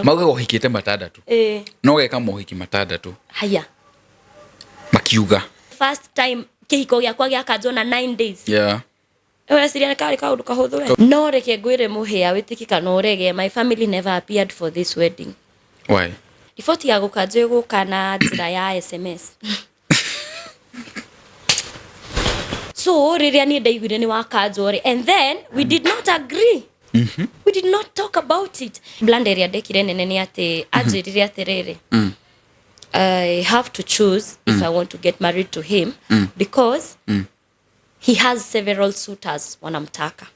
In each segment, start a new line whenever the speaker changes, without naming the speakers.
Maugaga ũhikĩte matandatũ.
Ĩĩ.
No geka mohiki matandatũ.
Haya.
Makiuga.
First time kĩhiko gĩakwa gĩakanjwo na 9 days.
Yeah.
Ũreciria nĩ karĩ kaũndũ kahũthũ we? No reke ngwĩre mũhĩa wĩtĩkie kana ũrege, my family never appeared for this wedding.
Why?
Riboti ya gũkanjwo ĩgũka na njĩra ya SMS. So rĩrĩa niĩ ndaiguire nĩ wakanjwo rĩ, and then we did not agree. We did not talk about it. Blunder ĩrĩa ndekire nene nĩ atĩ anjĩrire atĩrĩrĩ, I have to choose if I want to get married to him because he has several suitors wanamtaka.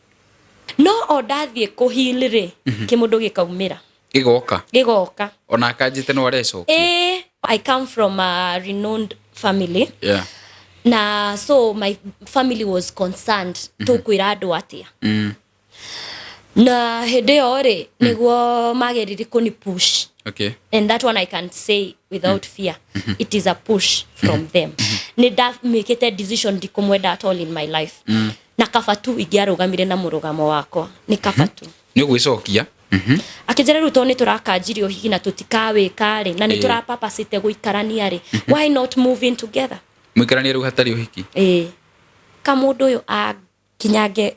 No o ndathiĩ kũheal rĩ, kĩmũndũ gĩkaumĩra.
Gĩgoka.
Gĩgoka.
Ona akanjĩte no arecokia.
Ĩĩ, I come from a renowned family.
Yeah.
Na so my family was concerned tũkwĩra andũ atĩa. Na hĩndĩ ĩyo rĩ, nĩguo mageririe kũni push.
Okay.
And that one I can say without fear. It is a push from them. Nĩ ndamĩkĩte decision ndikũmwenda at all in my life. Na kaba tu ingĩarũgamire na mũrũgamo wakwa. Nĩ kaba tu.
Nĩ ũgwĩcokia.
Akĩnjĩra rĩu tondũ nĩ tũrakanjirie ũhiki na tũtikawĩka rĩ, na nĩ tũrapapacĩte gũikarania rĩ, why not move in together?
Mũikaranie rĩu hatarĩ ũhiki.
Ĩĩ. Kamũndũ ũyũ akinyange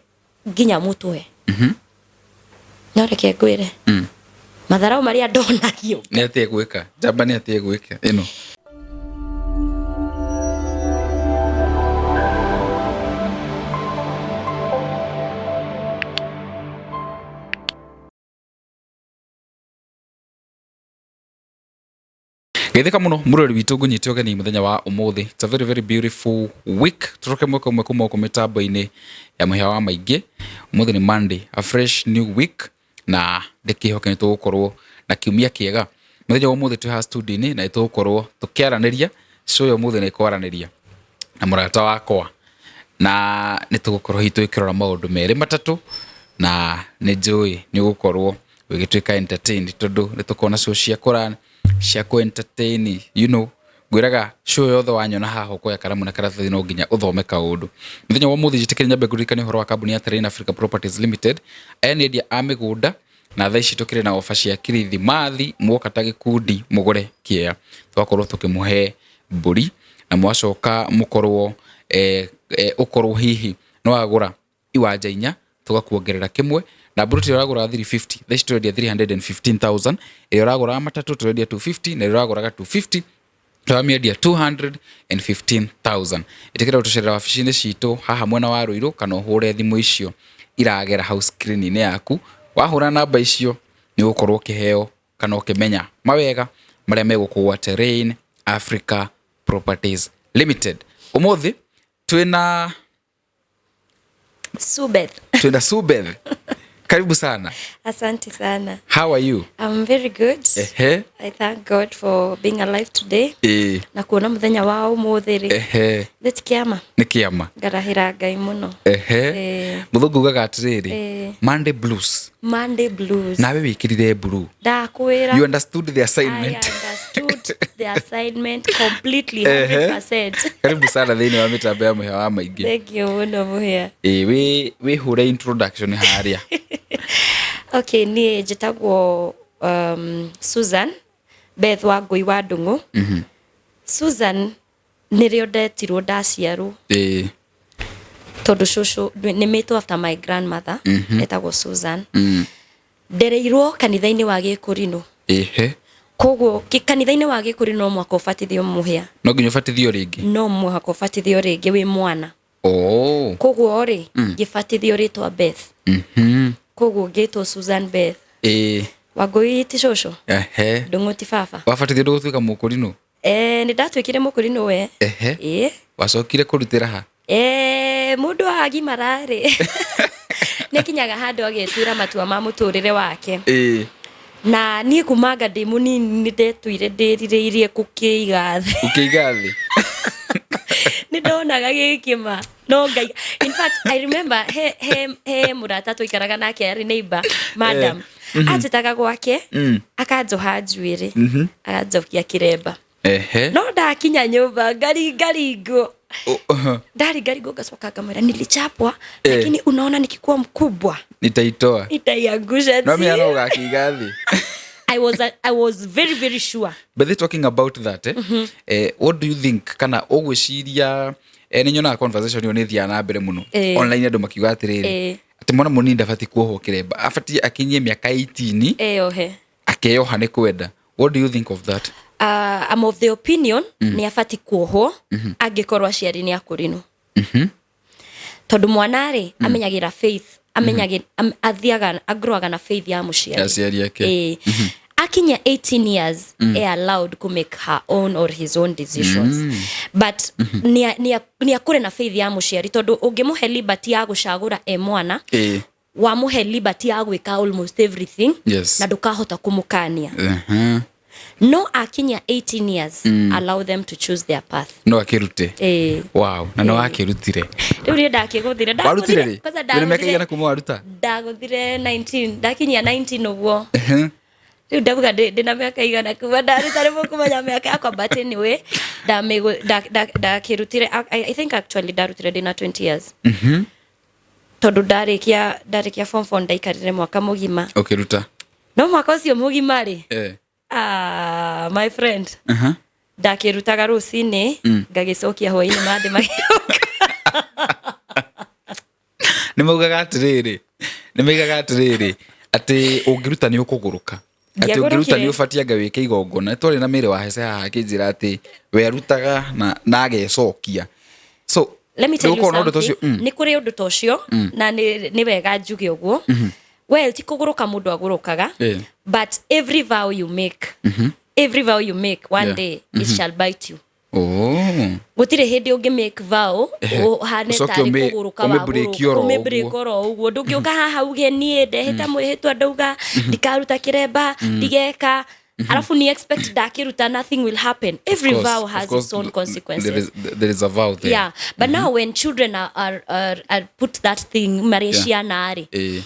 nginya mũtwe. No reke ngwĩre. Matharau marĩa ndonagio.
Nĩ atĩa gwĩka? Njamba nĩ atĩa gwĩka ĩno? Geithĩka mũno mũrori witũ ngũnyite ũgeni mũthenya wa ũmũthĩ. It's a very very beautiful week. Tũroke mwaka ũmwe kuma gũkũ mĩtambo-inĩ ya mũhĩa wa maingĩ. Ũmũthĩ nĩ Monday, a fresh new week, na ndĩkĩhoke nĩ tũgũkorwo na kiumia kĩega. Mũthenya wa ũmũthĩ twĩ haha studio-inĩ na nĩ tũgũkorwo tũkĩaranĩria. Show ya ũmũthĩ nĩ kwaranĩria na mũrata wakwa, na nĩ tũgũkorwo hihi tũgĩkĩrora maũndũ merĩ matatũ, na nĩ njũĩ nĩ ũgũkorwo ũgĩtuĩka entertained tondũ nĩ tũkoragwo na show cia kũra cia kũ entertain, you know, ngwĩraga show yothe wanyona haha ũkoya karamu na karatathi no nginya ũthome kaũndũ. Mũthenya wa ũmũthĩ njĩtĩkĩre nyambe ngũririkanie ũhoro wa kambuni ya Terrain Africa Properties Limited. Aya nĩ endia a mĩgũnda na thaa ici tũkĩrĩ na ofa cia kirithimathi, muoka ta gĩkundi mũgũre kĩea tũgakorwo tũkĩmũhe mbũri, na mwacoka mũkorwo ũkorwo hihi nĩ wagũra iwanja inya tũgakuongerera kĩmwe, na mburuti ĩrĩa ũragũraga 350 thaa ici tũrendia 315,000, ĩrĩa ũragũraga matatũ tũrendia 250, na ĩrĩa ũragũraga 250 tũramĩendia 215,000. Ĩtĩkĩra gũtũcerera wabici-inĩ citũ haha mwena wa Ruiru, kana ũhũre thimũ icio iragera hau screen-inĩ yaku. Wahũra namba icio nĩ ũgũkorwo ũkĩheo kana ũkĩmenya mawega marĩa megũkũ gwa Terrain Africa Properties Limited. Ũmũthĩ twĩna
Subeth.
Twenda Subeth. Karibu sana.
Asante sana.
How are you?
I'm very good.
Ehe.
I thank God for being alive today.
Ĩĩ.
Na kuona muthenya wa umuthi ri.
Ehe.
Nĩ ti kĩama.
Nĩ kĩama.
Ngarahĩra Ngai mũno.
Ehe.
Ĩĩ.
Mũthũngũ ugaga atĩrĩrĩ.
Ĩĩ.
Monday blues.
Monday blues.
Nawe wĩkĩrire blue.
Ndakwĩra.
You understood the assignment.
I understood the assignment completely,
Ehe.
100%.
Karibu sana thĩinĩ wa mĩtambo ya mũhĩa wa maingĩ.
Thank you mũno mũhĩa.
Ĩĩ, wĩhũre introduction harĩa.
Okay, niĩ njĩtagwo Susan Beth Wangũi wa Ndung'u. Susan nĩrĩo ndetirwo ndaciarwo.
Ĩĩ.
Tondũ cũcũ nĩ mĩtwo after my grandmother, etagwo Susan. Ndereirwo kanitha-inĩ wa Gĩkũrinũ.
Ĩhe.
Koguo kanitha-inĩ wa Gĩkũrinũ no mũhaka ũbatithio mũhĩa.
No nginya ũbatithio rĩngĩ?
No mũhaka ũbatithio rĩngĩ wĩ mwana.
Oh.
Koguo rĩ, ngĩbatithio rĩtwa Beth. Koguo ngĩtwo Susan Beth.
Ĩĩ.
Wangũi ti cũcũ?
Ehe.
Ndung'u ti baba?
Wabatithio ndũgũtuĩka Mũkũrinũ?
Nĩ ndatuĩkire Mũkũrinũ we.
Ehe.
Ĩĩ.
Wacokire kũrutĩra ha?
Mũndũ agimara rĩ, nĩ akinyaga handũ agetuĩra matua ma mũtũrĩre wake.
Ĩĩ.
Na niĩ kumanga ndĩ mũnini nĩ ndetuire ndĩrirĩirie gũkĩiga thĩ.
Gũkĩiga thĩ?
Nĩ ndonaga gĩkĩma. No Ngai, in fact I remember he mũrata twaikaraga nake arĩ neighbor, madam. Anjĩtaga gwake, akanjoha njuĩrĩ, aganjokia kĩremba.
Ehe.
No ndakinya nyũmba ngaringaringwo.
Uh-huh.
Ndaringaringwo ngacoka ngamwĩra nilichapwa, lakini unaona nikikuwa mkubwa
nitaitoa.
Nitaiangusha
No mĩa
chini.
no ũgakiiga thĩ.
I was very very sure.
But they talking about that, what do you think, kana ũgwĩciria, nĩ nyonaga conversation ĩyo nĩ ĩthiaga na mbere mũno online, andũ makiuga atĩrĩrĩ, atĩ mwana mũnini ndabatiĩ kuohwo kĩremba, abatiĩ akinyie mĩaka 18
Eyohe.
Akeyoha nĩ kwenda. What do you think of that?
I'm of the opinion nĩ abati kuohwo angĩkorwo aciari nĩ akũrinũ, tondũ mwana rĩ amenyagĩra faith, amenyagĩra athiaga agroaga na faith ya mũciari.
Aciari ake.
Ĩĩ. Akinya 18 years, e allowed to make her own or his own decisions, but nĩ akũre na faith ya mũciari, tondũ ũngĩmũhe liberty ya gũcagũra e mwana, wamũhe liberty ya gwĩka almost everything, na ndũkahota kũmũkania. No akinya 18 years, allow them to choose their path.
No akĩrute.
Ĩĩ.
Wow, na no akĩrutire?
Rĩu niĩ ndakĩgũthire.
Warutire rĩ?
Kwanza
Wĩna mĩaka igana
ndagũthire
kuma waruta?
Ndagũthire 19, ndakinyia 19 ũguo. Rĩu ndauga ndĩna mĩaka igana kuma ndaruta, nĩ mũkũmenya mĩaka yakwa, but anyway ndakĩrutire, I think actually ndarutire ndĩna 20 years, tondũ ndarĩkia form 4 ndaikarire mwaka mũgima.
Ũkĩruta.
No mwaka ũcio mũgima rĩ, ah, my friend, ndakĩrutaga rũcinĩ ngagĩcokia hwainĩ mandĩ magĩũka.
Nĩ maugaga atĩrĩrĩ, nĩ maigaga atĩrĩrĩ, atĩ ũngĩruta nĩ ũkũgũrũka, atĩ ũngĩruta
Ndiagũrũkire.
nĩ ũbatiĩ anga wĩke igongona. Twarĩ na mĩrĩ wa hece haha akĩnjĩra atĩ we arutaga na agecokia, so
Let me tell you
nĩgũkorwo na ũndũ ta ũcio.
something. Nĩ kũrĩ ũndũ ta ũcio, na nĩ wega njuge ũguo. Well, ti kũgũrũka mũndũ agũrũkaga, but every vow you make, every vow you make, one day it shall bite you. Gũtirĩ hĩndĩ ũngĩ make vow ũhane
Ũcoke
tarĩ kũgũrũka.
ũmĩ-break oro ũguo.
Ũmĩ-break oro ũguo. Ndũngĩũka haha uge niĩ ndehĩta mwĩhĩtwa ndauga ndikaruta kĩremba, ndigeka, alafu ni expect ndakĩruta nothing will happen. Every
Of course,
vow
of
has
course,
its own consequences.
There is a vow there.
Yeah, but now when children are put that thing marĩ ciana rĩ,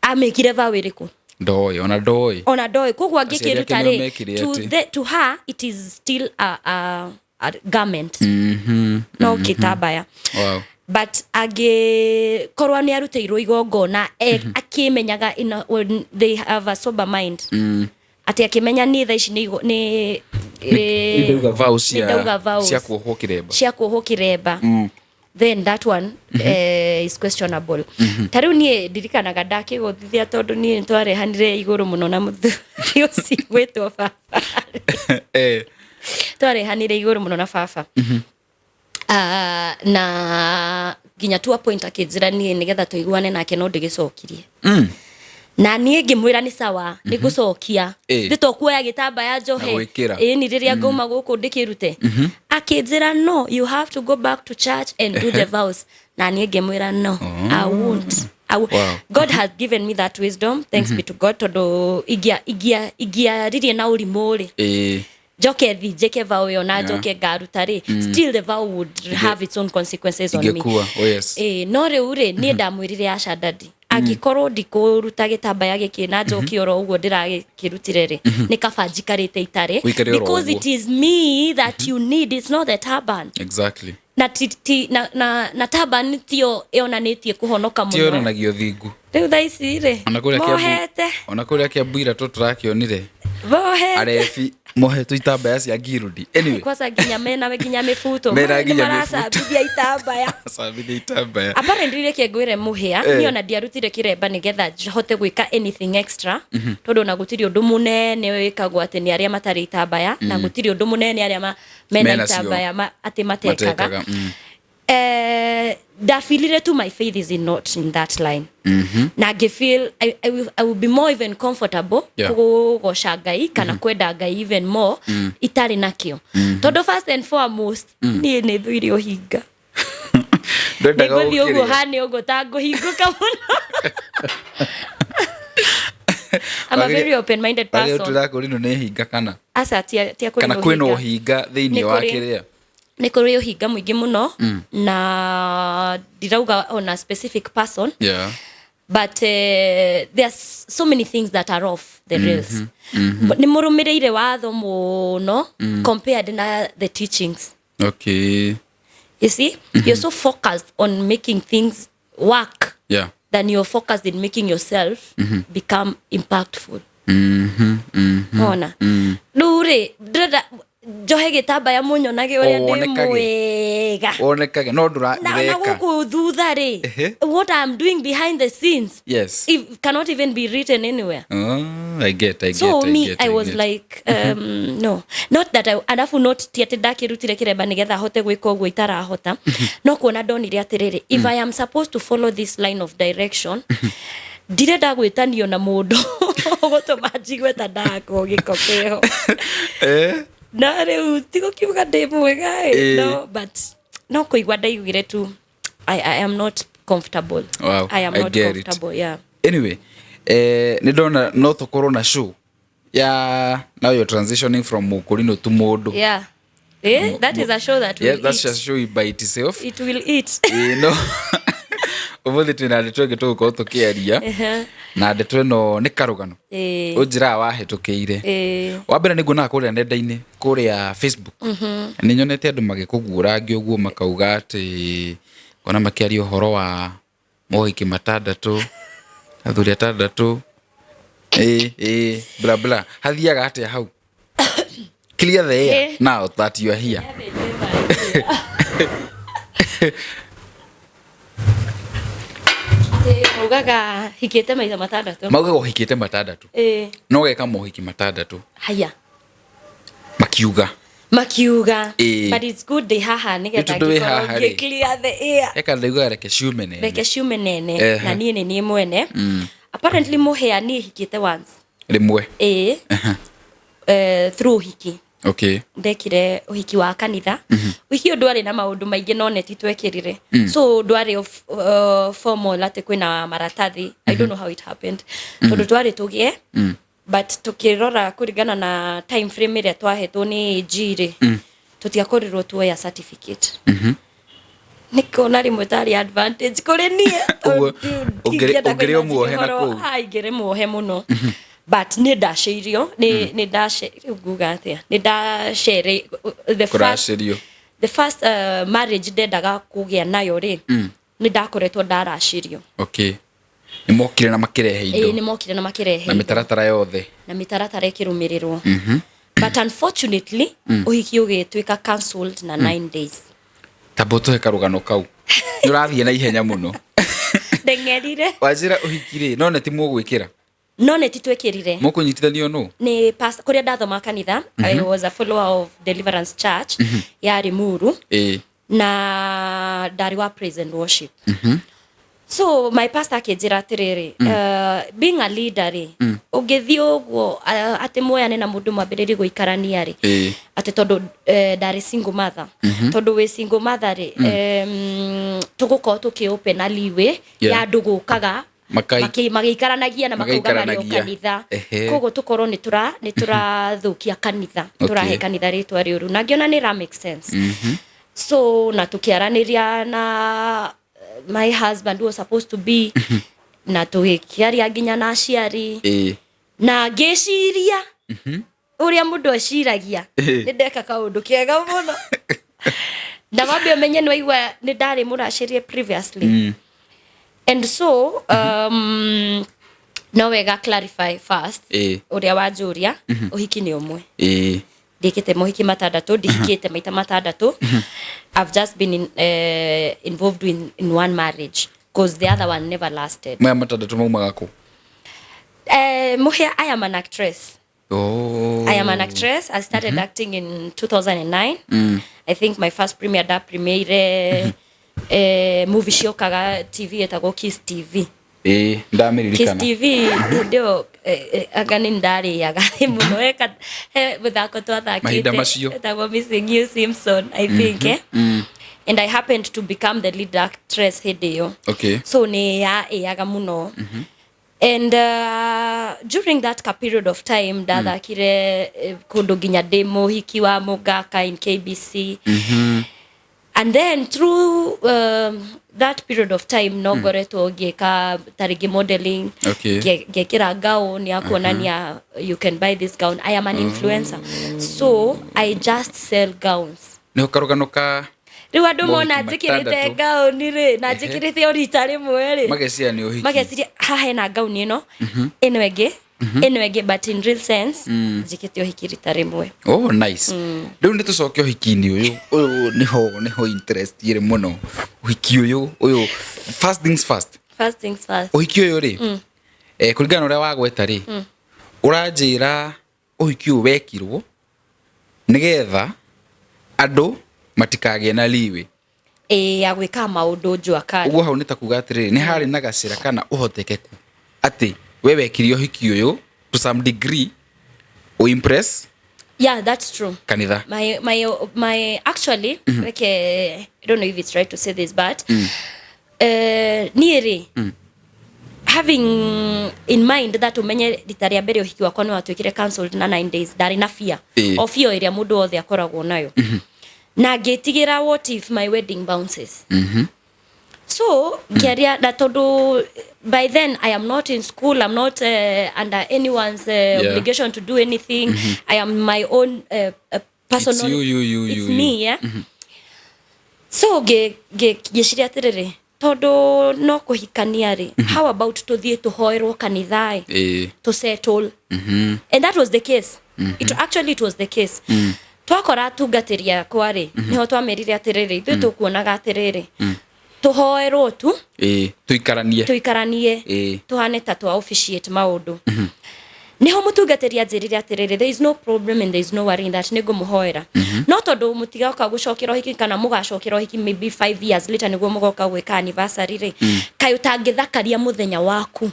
amĩkire vow ĩrĩkũ?
Ndoĩ, ona ndoĩ.
Ona ndoĩ. Koguo
Aciari ake
angĩkĩruta
nĩo
rĩ,
mekire
to,
atĩ.
to her it is still a garment, no kĩtambaya. But angĩkorwo nĩ arutĩirwo igongona akĩmenyaga when they have a sober mind, atĩ akĩmenya niĩ thaa ici nĩ
Nĩ ndauga vow cia
nĩ ndauga vows
cia kuohwo kĩremba.
Cia kuohwo kĩremba, then that one is questionable. Ta rĩu niĩ ndirikanaga ndakĩgũthithia, tondũ niĩ nĩtwarehanire igũrũ mũno na mũthuri ũcio gwĩtwo baba. Twarehanire igũrũ mũno na baba. Na nginya to a point akĩnjĩra niĩ nĩgetha tũiguane nake no ndĩgĩcokirie. Na niĩ ngĩmwĩra nĩ sawa, nĩ ngũcokia. Nĩ to kuoya gĩtambaya njohe.
Na gwĩkĩra.
Ĩni rĩrĩa ngauma gũkũ ndĩkĩrute. Akĩnjĩra, "No, you have to go back to church and do the vows." Na niĩ ngĩmwĩra, "No, I won't." God has given me that wisdom, thanks be to God, tondũ ingĩaririe na ũrimũ rĩ, njoke thi njĩke vow ĩyo na njoke ngaruta rĩ, still the vow would have its own consequences on me.
Ingĩkua, oh yes.
Ĩĩ, no rĩu rĩ, niĩ ndamwĩrire, "Aca daddy, angĩkorwo ndikũruta gĩtambaya gĩkĩ na njoke oro ũguo ndĩragĩkĩrutire rĩ, nĩ kaba njikarĩte itarĩ,
Ũikare oro
because
ũguo.
it is me that you need, it's not the turban." Na, ti, ti, na turban tiyo ĩonanĩtie kũhonoka
Ti
mũno.
yonanagia ũthingu.
Rĩu thaa ici rĩ,
Ona kũrĩa Kiambu,
mohete.
ona kũrĩa Kiambu ira tũrakĩonire
Mohete.
arebi mohetwo itambaya cia ngirudi. Anyway,
Kwanza nginya mena nginya mĩbuto.
Mena nginya mĩbuto.
Maracambithia itambaya.
Cambithia itambaya.
Apparently reke ngwĩre mũhĩa, niĩ ona ndiarutire kĩremba nĩgetha hote gwĩka anything extra, tondũ ona gũtirĩ ũndũ mũnene wĩkagwo atĩ nĩ arĩa matarĩ itambaya, na gũtirĩ ũndũ mũnene arĩa mena
Mena cio.
itambaya atĩ matekaga.
Matekaga.
Ndafeelire tu my faith is not in that line, na ngĩfeel I will be more even comfortable kũgoca Ngai kana kwenda Ngai even more itarĩ nakĩo, tondũ first and foremost niĩ nĩ thuire ũhinga.
Ndwendaga
Nĩngũthiĩ ũguo
gũkĩrĩa.
hane ũguo ta ngũhingũka mũno. I'm a very open minded
Wagĩrĩire
person.
tũrakũrinwo nĩ hinga kana
Aca, tia kũrĩ
kana
na
kwĩna
ũhinga.
ũhinga thĩinĩ
Nĩ
wa
kũrĩ.
kĩrĩa.
Nĩ kũrĩ ũhinga mũingĩ mũno, na ndirauga on a specific person, but there's so many things that are off the rails. Nĩ mũrũmĩrĩire watho mũno compared na the teachings. You see, you're so focused on making things work than you're focused in making yourself become impactful. Ona rĩu rĩ, ndĩrenda njohe gĩtambaya mũnyonage ũrĩa ndĩ
Wonekage.
mwega.
Wonekage no ndũra
Na
ndũreka.
gũkũ thutha rĩ, what I'm doing behind the scenes if, cannot even be written anywhere.
Oh, I get, I
So
get, I
me,
get,
I was
get.
like, no, not that I, arabu not ti atĩ ndakĩrutire kĩremba nĩgetha hote gwĩka ũguo itarahota, no kuona ndonire atĩrĩrĩ, if I am supposed to follow this line of direction, ndirenda gwĩtanio na mũndũ ũgũtũma njigue ta ndakwo gĩko kĩho. Na rĩu tigũkiuga ndĩ mwega ĩ, no, but no kũigua ndaiguire tu I am not comfortable.
Wow,
I am
I
not
get it.
comfortable, yeah.
Anyway, nä ndona no tå korwo na show ya now you're transitioning from mũkũrinũ to mũndũ.
Yeah. Eh, that is a show that will
Yes, that's
eat.
a show by itself.
It will eat.
Ĩĩ, no ũmũthĩ twĩna ndeto ĩngĩ tũgũkorwo tũkĩaria, na ndeto ĩno nĩ karũgano ũnjĩraga wahĩtũkĩire. Wa mbere nĩ nguonaga kũrĩa nenda-inĩ, kũrĩa Facebook, nĩ nyonete andũ magĩkũguũrangia ũguo, makauga atĩ ngona makĩaria ũhoro wa mohiki matandatũ, athuri atandatũ, ĩ ĩ bla bla. Hathiaga atĩa hau? Clear the air now that you are here.
Atĩ maugaga hikĩte maita matandatũ.
Maugaga ũhikĩte matandatũ, no geka mohiki matandatũ.
Haya.
Makiuga.
Makiuga.
Ĩĩ.
But it's good ndĩ haha nĩgetha
Nĩ tondũ wĩ
ngĩkorwo
haha rĩ.
ngĩ clear the air.
Eka ndaugaga reke ciume nene.
Reke ciume nene. Na niĩ nĩ niĩ mwene. Apparently mũhĩa niĩ hikĩte once.
Rĩmwe.
Ĩĩ. Through ũhiki. Ndekire ũhiki wa kanitha. Ũhiki ũyũ ndwarĩ na maũndũ maingĩ, no neti twekĩrire, so ndwarĩ formal atĩ kwĩna maratathi. I don't know how it happened, tondũ twarĩ tũgĩe, but tukĩrora kũringana na time frame ĩrĩa twahetwo nĩ AG rĩ, tũtiakorirwo tuoya certificate. Nĩkona rĩmwe tarĩ advantage kũrĩ niĩ.
Ũguo,
Ingĩenda
ũngĩrĩ o
kũimagine
muohe na
ũhoro-
kũu.
Ah, ingĩrĩ muohe mũno, but nĩ ndacĩirio, nĩ ndace, rĩu nguga atĩa, nĩ ndacere the first
Kũracĩrio.
The first marriage ndendaga kũgĩa nayo rĩ, nĩ ndakoretwo ndaracĩrio.
Okay, nĩ mokire na makĩrehe
Ĩĩ,
indo.
nĩ mokire na makĩrehe
Na
indo.
mĩtaratara yothe.
Na mĩtaratara ĩkĩrũmĩrĩrwo, but unfortunately ũhiki ũgĩtuĩka cancelled na 9 days.
Tamba ũtũhe karũgano kau, nĩ ũrathiĩ na ihenya mũno.
Ndeng'erire.
Wanjĩra ũhiki rĩ, no nĩ ti mũgwĩkĩra?
No nĩ ti twĩkĩrire.
Mũkũnyitithanio nũ?
Nĩ pastor kũrĩa ndathoma kanitha. I was a follower of Deliverance Church ya Limuru, na ndarĩ wa praise and worship. So my pastor akĩnjĩra atĩrĩrĩ, being a leader rĩ, ũngĩthiĩ ũguo, atĩ muoyane na mũndũ mwambĩrĩrie gũikarania rĩ, atĩ tondũ ndarĩ single mother, tondũ wĩ single mother rĩ, tũgũkorwo tũkĩ open a leeway ya andũ gũkaga magĩikaranagia na makauga marĩ o
Magĩikaranagia.
kanitha. Koguo tũkorwo nĩ tũrathũkia kanitha, tũrahe kanitha rĩtwa rĩũru, na ngĩona nĩ ra make sense. So na tũkĩaranĩria na my husband who was supposed to be, na tũgĩkĩaria nginya na aciari, na ngĩciria ũrĩa mũndũ eciragia, nĩ ndeka kaũndũ kega mũno. Na wambe ũmenye nĩ waigua nĩ ndarĩ mũracĩrie previously, and so no wega clarify first ũrĩa wanjũria, ũhiki nĩ ũmwe. Ndĩkĩte mohiki matandatũ, ndihikĩte maita matandatũ. I've just been involved in one marriage because the other one never lasted.
Maya matandatũ maumaga kũ?
Muhia, I am an actress.
Oh.
I am an actress. I started acting in 2009. I think my first premiere da premiere movie ciokaga TV etagwo Kiss TV.
Ĩĩ,
Kiss
ndamĩririkana.
TV hĩndĩ ĩyo, anga nĩ ndarĩaga mũno, eka he mũthako twathakĩte
Mahinda macio.
etagwo Missing You Simpson, I think, eh? And I happened to become the lead actress hĩndĩ ĩyo. So nĩ yaĩaga mũno, and during that ka period of time ndathakire kũndũ nginya ndĩ mũhiki wa mũgaka in KBC. And then through that period of time no ngoretwo ngĩka ta rĩngĩ modeling, ngekĩra gown ya kuonania you can buy this gown. I am an influencer, so I just sell gowns.
Nĩho karũgano ka
Rĩu andũ mona
mohiki
njĩkĩrĩte
matandatũ.
gauni rĩ, na njĩkĩrĩte o rita rĩmwe rĩ,
Mageciria nĩ ũhiki.
Mageciria haha hena gauni ĩno, ĩno ĩngĩ. Ĩno ĩngĩ, but in real sense njĩkĩte ũhiki rita rĩmwe.
Oh, nice. Rĩu nĩ tũcoke ũhiki-inĩ ũyũ. Ũyũ nĩho interest ĩrĩ mũno, ũhiki ũyũ. First things first.
First things first.
Ũhiki ũyũ rĩ, kũringana na ũrĩa wagweta rĩ, ũranjĩra ũhiki ũyũ wekirwo nĩgetha andũ matikagĩe na leeway
Ĩ, ya gwĩka maũndũ njua kali.
Ũguo hau nĩ ta kuga atĩrĩrĩ, nĩ harĩ na gacĩra kana ũhotekeku atĩ we wekire ũhiki ũyũ to some degree ũimpress
Yeah, that's true.
kanitha.
My actually, like, I don't know if it's right to say this, but niĩ rĩ, having in mind that umenye rita rĩa mbere ũhiki wakwa nĩ watuĩkire cancelled na 9 days, ndarĩ na fear, o fear ĩrĩa mũndũ wothe akoragwo nayo, na ngĩtigĩra what if my wedding bounces. So ngĩaria na tondũ by then I am not in school, I'm not under anyone's obligation to do anything. I am my own personal.
It's you, you, you,
It's
you,
me.
You.
Yeah, so ngĩciria atĩrĩrĩ, tondũ no kũhikania rĩ, how about tũthiĩ tũhoerwo kanitha to settle? And that was the case. It actually it was the case. Twakora atungatĩri akwa rĩ, nĩho twamerire atĩrĩrĩ, ithuĩ tũkuonaga atĩrĩrĩ, tũhoerwo tu
Tũikaranie.
Tũikaranie, tuhane ta twa officiate maũndũ. Niho mũtungatĩri anjĩrire atĩrĩrĩ, there is no problem and there is no worry in that, nĩngũmũhoera, no tondũ mũtigoka gũcokera ũhiki kana mũgacokera ũhiki maybe 5 years later nĩguo mũgoka gwĩka anniversary rĩ, kaĩ ũtangĩthakaria mũthenya waku?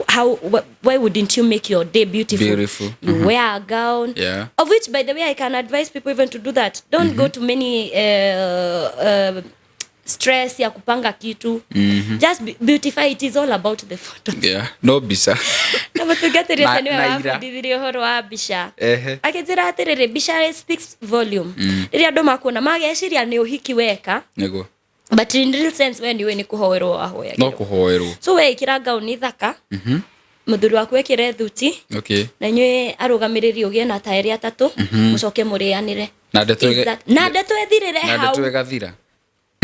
How why wouldn't you make your day beautiful?
Beautiful.
You wear a gown, of which, by the way, I can advise people even to do that. Don't go to many stress ya kupanga kitu. Just beautify. It is all about the photos.
Yeah, no mbica.
Na mũtungatĩri ũcio nĩwe
na ira.
Wabundithirie ũhoro wa mbica. Akĩnjĩra atĩrĩrĩ, mbica speaks volume. Rĩrĩa andũ makuona mageciria nĩ ũhiki weka, but in real sense we nĩũĩ nĩ kũhoerwo wahoyagĩrwo.
No kũhoerwo.
So we ĩkĩra ngauni thaka, mũthuri waku ekĩre thuti, na inyuĩ arũgamĩrĩri ũgĩe na taĩri atatũ, mũcoke mũrĩanĩre.
Na ndeto
Is na ndeto ĩthirĩre
na
hau.
Ndeto ĩgathira.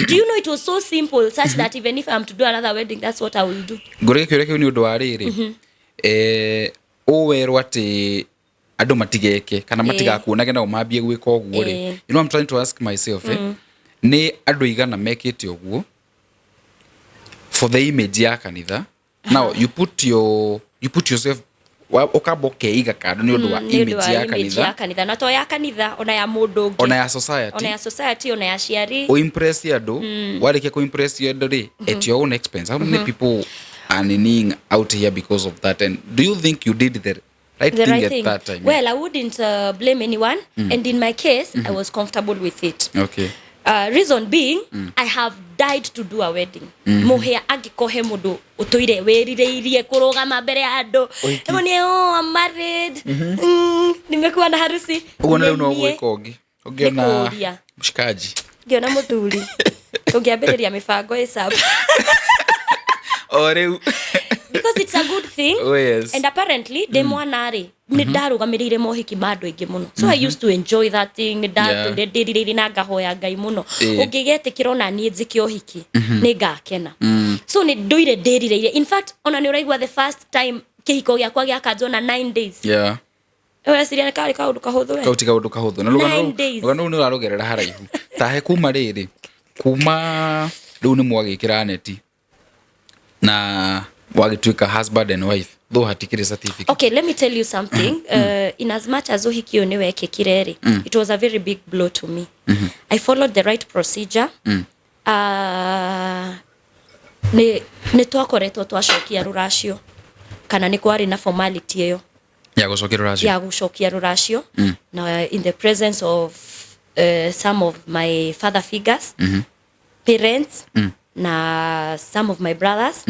Do you know it was so simple such that even if I'm to do another wedding, that's what I will do?
Ngũrĩke kĩũria kĩu nĩ ũndũ wa rĩrĩ, ũwerwo atĩ andũ matigeke kana matigakuonage nao mambie gwĩka ũguo rĩ, you know, I'm trying to ask myself, nĩ andũ igana mekĩte ũguo for the image ya kanitha? Now you put yourself ũkamba ũkeiga kando nĩ ũndũ wa
Nĩ ũndũ
image
wa
ya
image ya
kanitha,
kanitha, na to ya kanitha, ona ya mũndũ ũngĩ,
ona ya society,
ona ya society, ona ya aciari.
Uimpress andũ. Warĩkia kuimpress andũ rĩ, at your own expense, how many people are nining out here because of that? And do you think you did the right
The
thing
right
at
thing.
that time?
Well, I wouldn't blame anyone, and in my case I was comfortable with it. Reason being, I have died to do a wedding. Muhia angĩkorwo he mũndũ ũtũire wĩrirĩirie kũrũgama mbere ya andũ.
Ũhiki.
Ĩmwe nĩ, "Oh, I'm married. Nimekuwa na harusi."
Ũguo na rĩu no
Nĩ niĩ.
gwĩka ũngĩ ũngĩona
Nĩ kũũria.
mshikaji.
Ngĩona mũthuri tũngĩambĩrĩria mĩbango ASAP.
O rĩu.
Because it's a good thing.
Oh, yes.
And apparently ndĩ mwana rĩ, nĩ ndarũgamĩrĩire mohiki ma andũ aingĩ mũno, so I used to enjoy that thing. Nĩ ndatũire ndĩrirĩirie na ngahoya Ngai mũno, ũngĩgetĩkĩra ona niĩ njĩke ũhiki nĩ ngakena. So nĩ ndũire ndĩrirĩirie. In fact, ona nĩ ũraigua the first time kĩhiko gĩakwa gĩakanjwo na 9 days, ũreciria nĩ karĩ kaũndũ kahũthũ we?
Kau ti kaũndũ kahũthũ, na rũgano
Nine
rũu
days.
Rũgano rũu nĩ ũrarũgerera haraihu tahe kuma rĩrĩ, kuma rĩu nĩ mwagĩkĩra neti na wagĩtuĩka husband and wife, though hatikĩrĩ certificate.
Okay, let me tell you something. In as much as ũhiki ũyũ nĩ wekĩkire rĩ, it was a very big blow to me. I followed the right procedure. Nĩ twakoretwo twacokia rũracio, kana nĩ kwarĩ na formality ĩyo
ya gũcokia rũracio,
ya gũcokia rũracio, na in the presence of some of my father figures, parents, na some of my brothers,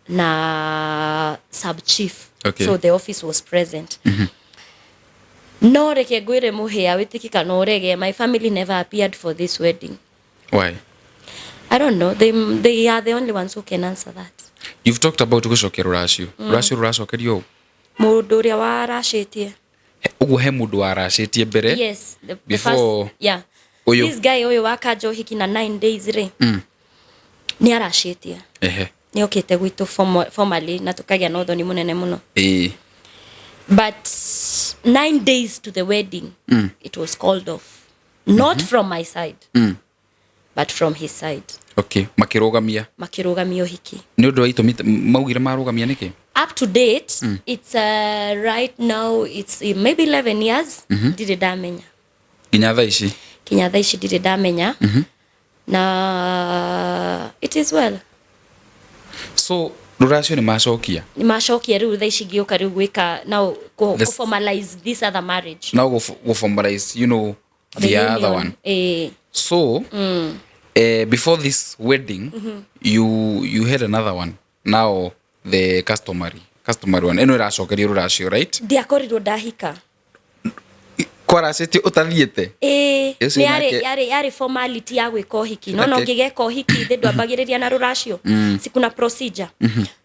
na sub chief. So the office was present. No reke ngwĩre mũhĩa, wĩtĩki kana ũrege, my family never appeared for this wedding.
Why?
I don't know. They are the only ones who can answer that.
You've talked about gũcokia rũracio. Rũracio rũracokerio ũ?
Mũndũ ũrĩa waracĩtie.
Ũguo he mũndũ waracĩtie mbere?
Yes, the
Before
first, yeah.
ũyũ.
This guy ũyũ wakanja ũhiki na 9 days rĩ, nĩ aracĩtie. Nĩ okĩte gwitũ formally na tũkagĩa na ũthoni mũnene mũno. But 9 days to the wedding, it was called off, not from my side, but from his side.
Okay, makĩrũgamia.
Makĩrũgamia ũhiki.
Nĩ ũndũ wa itũmi maugire marũgamia nĩkĩ?
Up to date, it's right now it's maybe 11 years, ndirĩ ndamenya.
Nginya thaa ici?
Kinya thaa ici ndirĩ ndamenya, na it is well.
So rũracio nĩ macokia?
Nĩ macokia. Rĩu thaa ici ngĩũka rĩu gwĩka now formalize this other marriage.
Now go formalize the other
union.
One.
Eh.
So before this wedding, you had another one, now the customary one ĩno ĩracokerio rũracio, right?
Ndiakorirwo ndahika.
Kwaracĩtio ũtathiĩte?
Ĩĩ.
Ũcio
Nĩ yarĩ yarĩ formality ya gwĩka ũhiki, no ũngĩgeka ũhiki thĩ ndwambagĩrĩria na rũracio, si kuna procedure?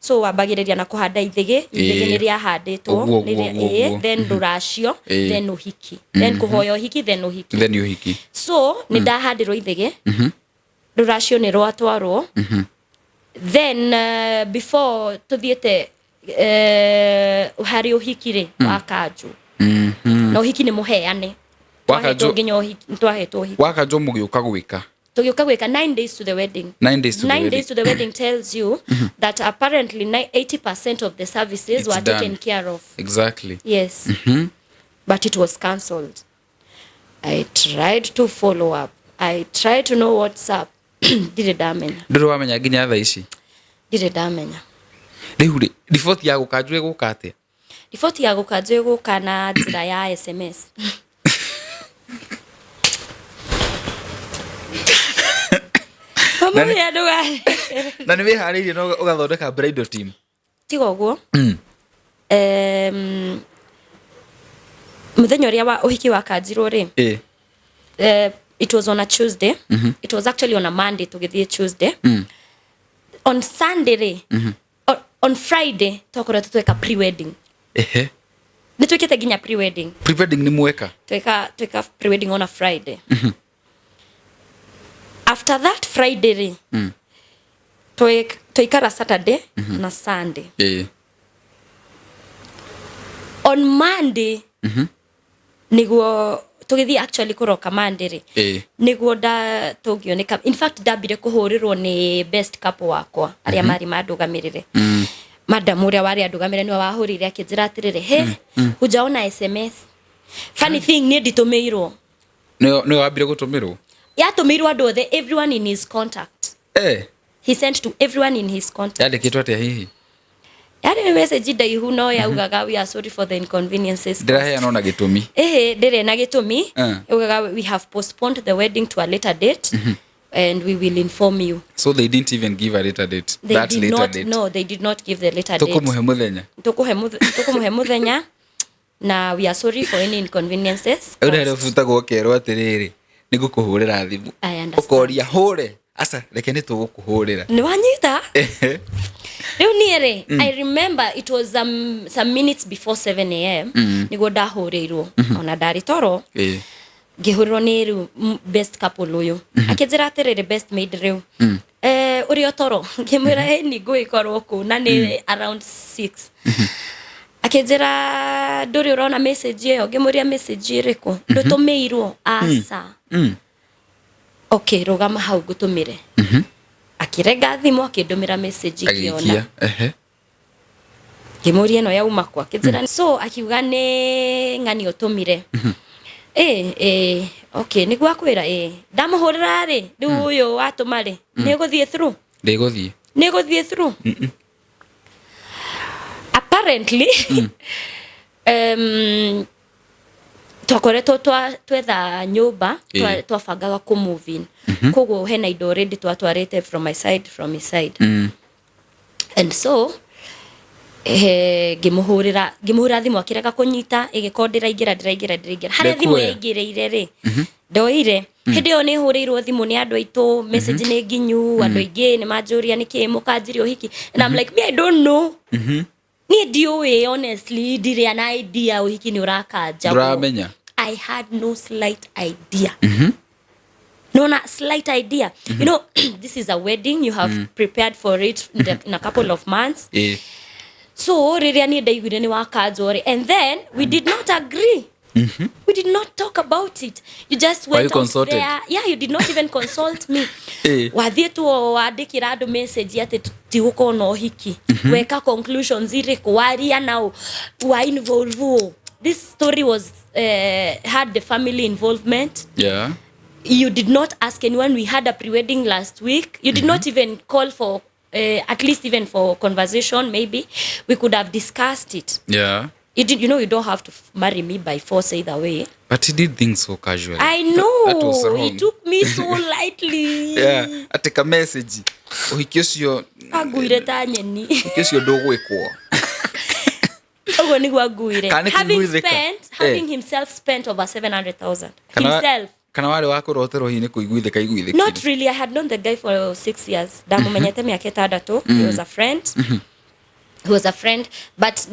So wambagĩrĩria na kũhanda ithĩgĩ. Ithĩgĩ nĩ rĩahandĩtwo.
Ũguo.
Then rũracio, then ũhiki, then kũhoya ũhiki, then ũhiki.
Then ũhiki.
So nĩ ndahandĩrwo ithĩgĩ, rũracio nĩ rwatwarwo, then before tũthiĩte harĩ ũhiki rĩ wa kanjũ, na ũhiki nĩ mũheane.
Wa
Twahetwo
kanjũ-
nginya ũhiki, nĩ twahetwo ũhiki.
Wakanjũ mũgĩũka gwĩka?
Tũgĩũka gwĩka 9 days to the wedding.
9 days to the
9
wedding.
days to the wedding tells you that apparently 80% of the services
It's
were
done.
taken care of. Yes, but it was cancelled. I tried to follow up, I tried to know what's up, ndirĩ ndamenya.
Ndũrĩ wamenya nginya thaa ici?
Ndirĩ ndamenya.
Rĩu rĩ, riboti ya gũkanjũ ĩgũka atĩa?
Riboti ya gũkanjũ ĩgũka na njĩra ya SMS. Mamũrĩa ndũga
Na nĩ wĩharĩirie na ũgathondeka bridal team?
Tiga ũguo. Mũthenya ũrĩa wa ũhiki wakanjirwo rĩ, it was on a Tuesday. It was actually on a Monday, tũgĩthiĩ Tuesday. On Sunday rĩ, on Friday twakoretwo tweka pre-wedding. Nĩ twĩkĩte nginya pre-wedding.
Pre-wedding nĩ mweka?
Tweka pre-wedding on a Friday. After that Friday rĩ, twaikara Saturday na Sunday. On Monday niguo tũgĩthiĩ actually kũroka Monday rĩ, niguo nda tũngĩoneka. In fact, ndambire kũhũrĩrwo nĩ best couple wakwa arĩa marĩ mandũgamĩrĩre. Madam ũrĩa warĩ andũgamĩrĩre nĩwe wahũrĩire akĩnjĩra atĩrĩrĩ, "He, hujaona SMS?" Funny thing, niĩ nditũmĩirwo.
Nĩwe wambire gũtũmĩrwo?
Yatũmĩirwo andũ othe, everyone in his contact. He sent to everyone in his contact.
Yandĩkĩtwo atĩa hihi?
Yarĩ message ndaihu no yaugaga, "We are sorry for the inconveniences caused."
Ndĩraheana ona gĩtũmi?
Ĩhĩ, ndĩrĩ na gĩtũmi. Yaugaga, "We have postponed the wedding to a later date and we will inform you."
So they didn't even give a later date?
They
That
did
later
not.
date?
No, they did not give the later date.
Tũkũmũhe mũthenya.
Tũkũmũhe mũthenya na we are sorry for any inconveniences
Rĩu nĩ
caused.
ũbutagwo ũkerwo atĩrĩrĩ, nĩ ngũkũhũrĩra thimũ.
I understand.
Ũkoria hũre aca, reke nĩ tũgũkũhũrĩra.
Nĩ wanyita. Rĩu niĩ rĩ, I remember it was some minutes before 7 a.m. nĩguo ndahũrĩirwo, ona ndarĩ toro. Ngĩhũrĩrwo nĩ rĩu best couple ũyũ, akĩnjĩra atĩrĩrĩ, "Best maid, rĩu ũrĩ o toro?" Ngĩmwĩra, "Ĩ, nĩ ngũgĩkorwo kũ na nĩ around 6." Akĩnjĩra, "Ndũrĩ ũrona message ĩyo?" Ngĩmũria, "Message ĩrĩkũ? Ndũtũmĩirwo?" "Aca." "Okay, rũgama hau ngũtũmĩre." Akĩrenga thimũ, akĩndũmĩra message, ngĩona.
Agĩikia, ehe.
Ngĩmũria, "Ĩno yauma kwa?" Akĩnjĩra, so akiuga nĩ ng'ani ũtũmire. Ĩ, okay, nĩguo akwĩra ĩ ndamũhũrĩra rĩ, rĩu ũyũ watũma rĩ, nĩ gũthiĩ through?
Ndĩgũthiĩ.
Nĩ gũthiĩ through. Apparently, twakoretwo twetha nyũmba, twabangaga kũ move in, koguo hena indo already twatwarĩte from my side, from his side. And so ngĩmũhũrĩra thimũ, akĩrega kũnyita, ĩgĩkorwo ndĩraingĩra, ndĩraingĩra, ndĩraingĩra harĩa thimũ
Ndekuoya.
yaingĩrĩire rĩ, ndoire. Hĩndĩ ĩyo nĩ hũrĩirwo thimũ nĩ andũ aitũ, message nĩ nginyu, andũ aingĩ nĩ manjũria nĩkĩ mũkanjirie ũhiki, and I'm like, "Me, I don't know." Niĩ ndiũĩ, honestly, ndirĩ na idea ũhiki nĩ ũrakanjagwo.
Ndũramenya.
I had no slight idea. Nona slight idea. You know, this is a wedding, you have prepared for it in a couple of months. So rĩrĩa niĩ ndaiguire nĩ wakanjwo rĩ, and then we did not agree. We did not talk about it. You just
Were you
went out
consulted?
there. Yeah, you did not even consult me. Wathiĩ tu o wandĩkĩra andũ message atĩ tigũkorwo na ũhiki. Weka conclusions irĩkũ, waria nao, wa involve ũ. This story was had the family involvement. You did not ask anyone. We had a pre-wedding last week. You did not even call for at least even for conversation. Maybe we could have discussed it. You did, you know, you don't have to marry me by force either way.
But he did things so casually.
I know.
That was wrong.
He took me so lightly.
Yeah, atĩ ka message ũhiki ũcio.
Anguire ta nyeni.
Ũhiki ũcio ndũgwĩkwo.
Ũguo nĩguo anguire.
Kana nĩ
Having
kũiguithĩka?
spent, having himself spent over 700,000. Himself.
Kana warĩ wa kũroterwo hihi nĩ kũiguithĩka iguithĩkire?
Not really. I had known the guy for 6 years. Ndamumenyete mĩaka 6. He was a friend. He was a friend. But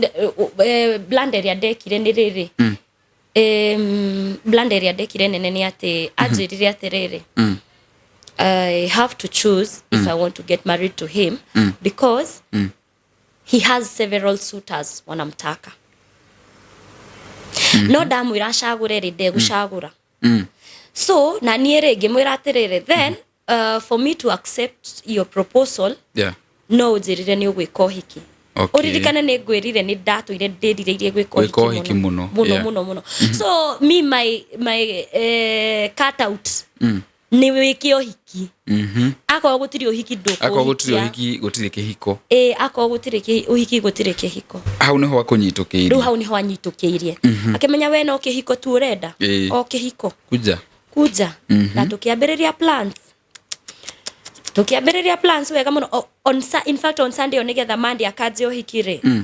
blunder ĩrĩa ndekire nĩ rĩrĩ. Blunder ĩrĩa ndekire nene nĩ atĩ anjĩrire atĩrĩrĩ, I have to choose if I want to get married to him because he has several suitors wanamtaka. No ndamwĩra acagũre rĩ, ndegũcagũra. So na niĩ rĩ, ngĩmwĩra atĩrĩrĩ, then for me to accept your proposal, no ũnjĩrire nĩ ũgwĩka ũhiki. Ũririkane nĩ ngwĩrire nĩ ndatũire ndĩrirĩirie gwĩka
Gwĩka ũhiki mũno,
mũno, mũno mũno. So me my cut out nĩ wĩke ũhiki. Akorwo gũtirĩ ũhiki,
Akorwo gũtirĩ
ndũkũhikia.
ũhiki, gũtirĩ kĩhiko.
Ĩ, akorwo gũtirĩ ũhiki, gũtirĩ kĩhiko.
Hau nĩho akũnyitũkĩirie.
Rĩu hau nĩho anyitũkĩirie, akĩmenya we no kĩhiko tu ũrenda. O kĩhiko.
Kuja.
Kuja. Na tukiambĩrĩria plans, tukiambĩrĩria plans wega mũno. In fact, on Sunday o nĩgetha Monday akanjia ũhiki rĩ,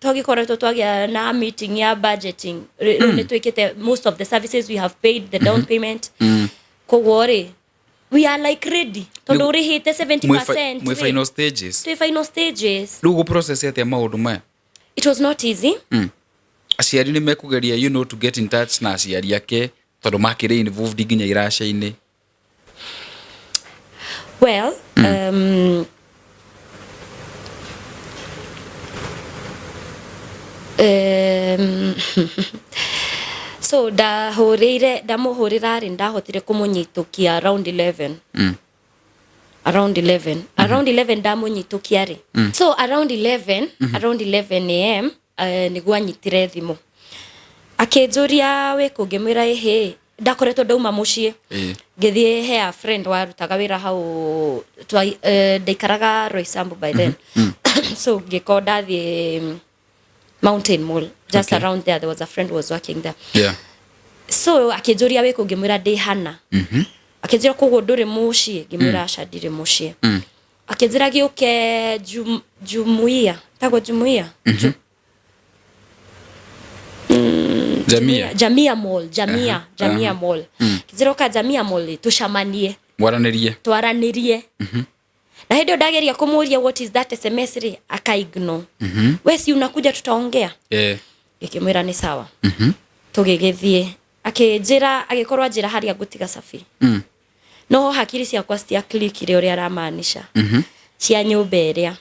twagĩkoretwo twagĩa na meeting ya budgeting. Rĩu nĩ twĩkĩte most of the services, we have paid the down payment, koguo rĩ, we are like ready tondũ ũrĩhĩte 70%.
Mwĩ
rĩ.
Final stages.
Twĩ final stages.
Rĩu gũprocess atĩa maũndũ maya?
It was not easy.
Aciari nĩ mekũgeria to get in touch na aciari ake tondũ makĩrĩ involved nginya iraca-inĩ.
Well, so ndahũrĩire, ndamũhũrĩra rĩ, ndahotire kũmũnyitũkia around 11. Around 11, around 11 ndamũnyitũkia rĩ. So around 11, around 11 am, nĩguo anyitire thimũ akĩnjũria wĩ kũ. Ngĩmwĩra ĩhĩ, ndakoretwo ndauma mũciĩ, ngĩthiĩ he a friend warutaga wĩra hau ndaikaraga Roysambu by then. So ngĩkorwo ndathiĩ Mountain Mall, just around there, there was a friend who was working there. So akĩnjũria wĩ kũ, ngĩmwĩra ndĩ hana. Akĩnjĩra koguo ndũrĩ mũciĩ, ngĩmwĩra aca, ndirĩ mũciĩ. Akĩnjĩra gĩũke jumuiya, tagwo jumuiya.
Jamia.
Jamia Mall, Jamia, Jamia Mall. Akĩnjĩra ũka Jamia Mall tũcamanie.
Mwaranĩrie.
Twaranĩrie. Na hĩndĩ ĩyo ndageria kũmũria what is that SMS rĩ, akaignore. We si unakuja tutaongea. Ngĩkĩmwĩra nĩ sawa. Tũgĩgĩthiĩ, akĩnjĩra, agĩkorwo anjĩra harĩa ngũtiga cabi. No hakiri ciakwa citiaklikire ũrĩa aramaanisha cia nyũmba ĩrĩa.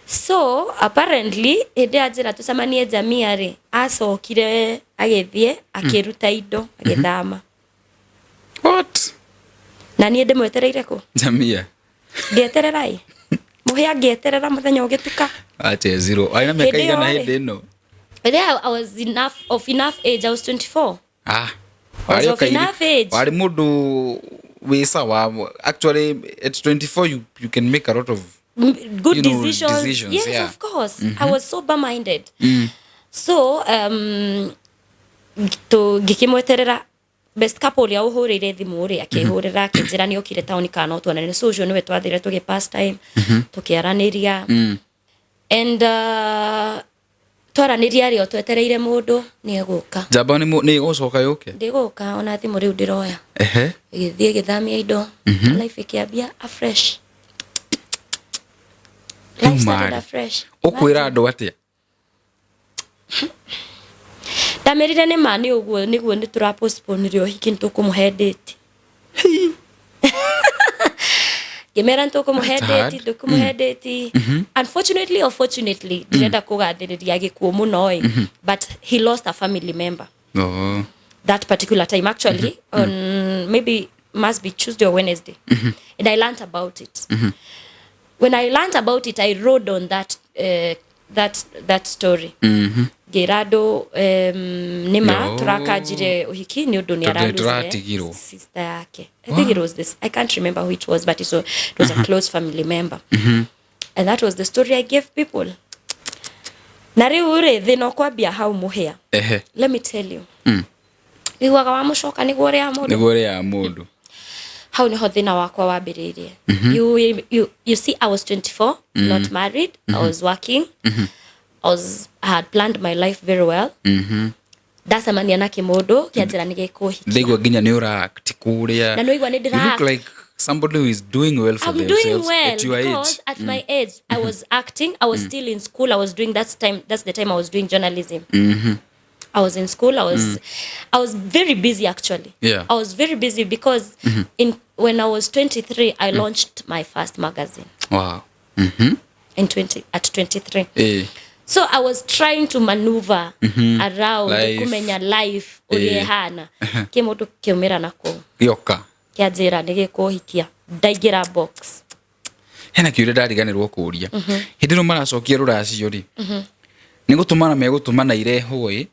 So apparently hĩndĩ ya njĩra tũcemanie Jamia rĩ, acokire agĩthiĩ akĩruta indo agĩthama.
What?
Na niĩ ndĩmwetereire kũ?
Jamia.
Ngĩeterera ĩ mũhĩa, ngĩeterera mũthenya ũgĩtuka.
Achezirwo arĩ na mĩaka
Hĩndĩ ĩyo
igana
rĩ.
hĩndĩ ĩno?
There I was enough of enough age, I was 24.
Ah.
Was
Warĩ
of
o kairĩ-
enough age.
warĩ mũndũ wĩ sawa. Actually, at 24 you can make a lot of
Good decisions.
decisions,
Yes, of course. I was sober minded. So ngĩkĩmweterera best couple ũrĩa ũhũrĩire thimũ rĩ, akĩhũrĩra akĩnjĩra nĩ okire taũni kana no tuonane. So ũcio nĩwe twathire tũgĩ pass time, tũkĩaranĩria and twaranĩria rĩ, o twetereire mũndũ nĩ egũka.
Njamba nĩ ĩgũcoka yũke.
Ndĩgũka, ona thimũ rĩu ndĩroya. Ĩgĩthiĩ ĩgĩthamia indo. Life ĩkĩambia afresh. Life started
Marĩ.
afresh.
Ũkwĩra andũ atĩa?
Ndamerire nĩ ma nĩ ũguo nĩguo nĩ tũrapostponire ũhiki, nĩ tũkũmũhe date. Ngĩmera nĩ tũkũmũhe
That's
date,
hard.
tũkũmũhe date. Unfortunately or fortunately, ndirenda kũgathĩrĩria gĩkuũ mũno ĩ, but he lost a family member
Oh.
that particular time, actually on maybe must be Tuesday or Wednesday, and I learnt about it. When I learnt about it, I wrote on that that story, ngĩra andũ nĩma
No.
tũrakanjire ũhiki nĩ ũndũ nĩ
Tondũ
aralosire
tũratigirwo.
sister yake. I think it was this, I can't remember who it was, but it was a close family member, and that was the story I gave people. Na rĩu rĩ, thĩna ũkwambia hau, mũhĩa. Let me tell you, wiguaga wa mũcoka nĩguo ũrĩa mũndũ.
Nĩguo ũrĩa mũndũ.
Hau niho thĩna wakwa wambĩrĩirie. You see, I was 24, not married. I was working. I had planned my life very well. Ndacemania na kĩmũndũ kĩanjĩra nĩ gĩkũhikia.
Ndaigua nginya nĩ ũra-act kũrĩa.
Na nĩwaigua nĩ
You look
ndĩra-act.
like somebody who is doing well for
I'm doing
themselves
well
at your
because
age.
at my age I was acting. I was still in school. I was doing that time. That's the time I was doing journalism. I was in school. I was very busy, actually. I was very busy because in when I was 23, I launched my first magazine in 20 at 23. So I was trying to maneuver around
Life.
kumenya life ũrĩa ĩhana. Kĩmũndũ kĩaumĩra nakũu
Gĩoka.
kĩanjĩra nĩ gĩkũhikia, ndaingĩra box.
Hena kĩũria ndariganĩrwo kũũria. Hĩndĩ ĩno maracokia rũracio rĩ, nĩ gũtũmana megũtũmana irehwo ĩ,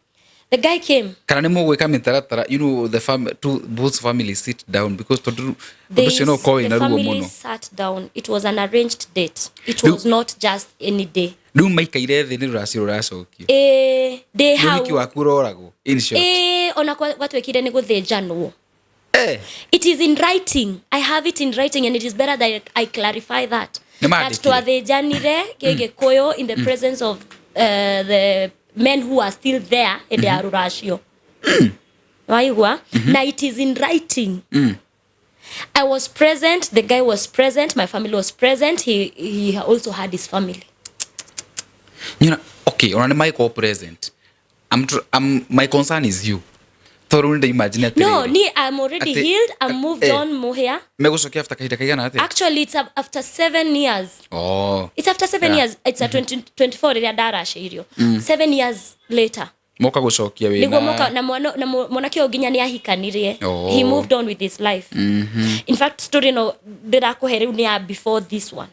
The guy came.
Kana nĩ mũgwĩka mĩtaratara, the two, both families sit down, because tondũ ũndũ ũcio no ũkorwo
The
wĩna ruo
family
mũno.
sat down. It was an arranged date. It was not just any day.
Rĩu maikaire thĩ nĩ rũracio rũracokio?
Ĩĩ, ndĩ
Nĩ
hau.
ũhiki waku ũroragwo, in short.
Ĩĩ, ona gwatuĩkire nĩ gũthĩnjanwo. It is in writing. I have it in writing, and it is better that I clarify that.
Nĩ
That
mandĩkire?
twathĩnjanire gĩgĩkũyũ in the presence of the men who are still there hĩndĩ ya rũracio, waigua? Na it is in writing. I was present, the guy was present, my family was present. He also had his family.
Nyona, okay, ona nĩ magĩkorwo present, my concern is you, tondũ nĩ imagine atĩrĩrĩ.
No, ni I'm already healed. I'm moved on, muhia.
Megũcokia after kahinda kaigana atĩa?
Actually, it's after 7 years. It's after 7 years. It's a 20, 24 rĩrĩa ndaracĩirio. 7 years later
Moka gũcokia
nĩguo moka
wĩna
na mwana na mwanake ũyũ nginya nĩ ahikanirie. He moved on with his life. In fact, story no ndĩrakũhe rĩu nĩ ya before this one,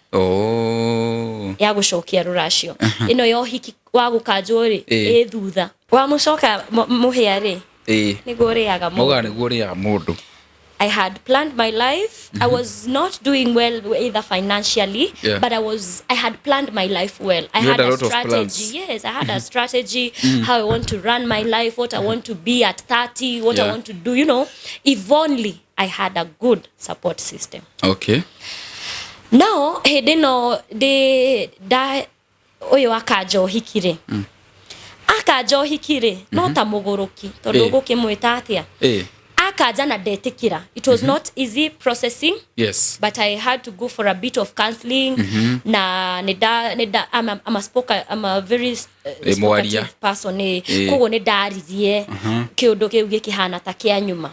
ya gũcokia rũracio. Ĩno ya ũhiki wa gũkanjwo rĩ, ĩ thutha wa mũcoka mũhĩa rĩ, nĩguo ũrĩaga mũndũ.
Maugaga nĩguo ũrĩaga mũndũ.
I had planned my life. I was not doing well either financially, but I had planned my life well. I
You
had
had a
a
lot of
strategy.
plans.
Yes, I had a strategy how I want to run my life, what I want to be at 30, what I want to do, if only I had a good support system. Now, hĩndĩ ĩno ndĩ nda ũyũ akanja ũhiki rĩ, akanja ũhiki rĩ, no ta mũgũrũki tondũ ũgũkĩmwĩta atĩa? Akanja na ndetĩkĩra. It was not easy processing, but I had to go for a bit of counseling na nĩnda I'm a very
Mwaria.
spokative person, koguo nĩ ndaririe kĩũndũ kĩu gĩkĩhana ta kĩa nyuma,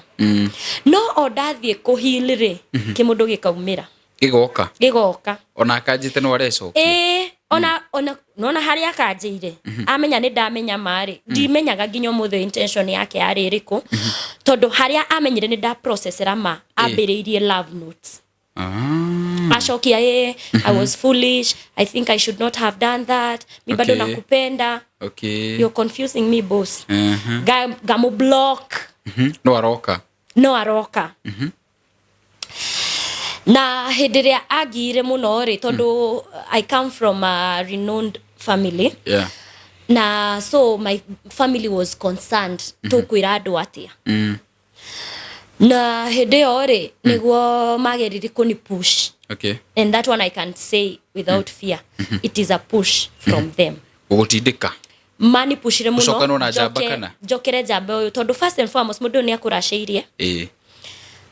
no o ndathiĩ kũheal rĩ, kĩmũndũ gĩkaumĩra.
Gĩgoka.
Gĩgoka.
Ona akanjĩte no arecokia.
Ĩĩ, ona nona harĩa akanjĩire amenya nĩ ndamenya marĩ, ndimenyaga nginya ũmũthĩ intention yake yarĩ ĩrĩkũ, tondũ harĩa amenyire nĩ ndaprocessera ma ambĩrĩirie love notes. Acokia, ĩ, "I was foolish. I think I should not have done that. Mi bado nakupenda." "You're confusing me, boss." Ngamu block.
No aroka.
No aroka. Na hĩndĩ ĩrĩa angiire mũno rĩ, tondũ I come from a renowned family, na so my family was concerned, tũkwĩra andũ atĩa? Na hĩndĩ ĩyo rĩ, nĩguo mageririe kũni push, and that one I can say without fear, it is a push from them.
Gũgũtindĩka.
Manipushire mũno.
Ũcokanwo na njamba kana?
Njokere njamba ũyũ, tondũ first and foremost mũndũ ũyũ nĩ akũracĩirie.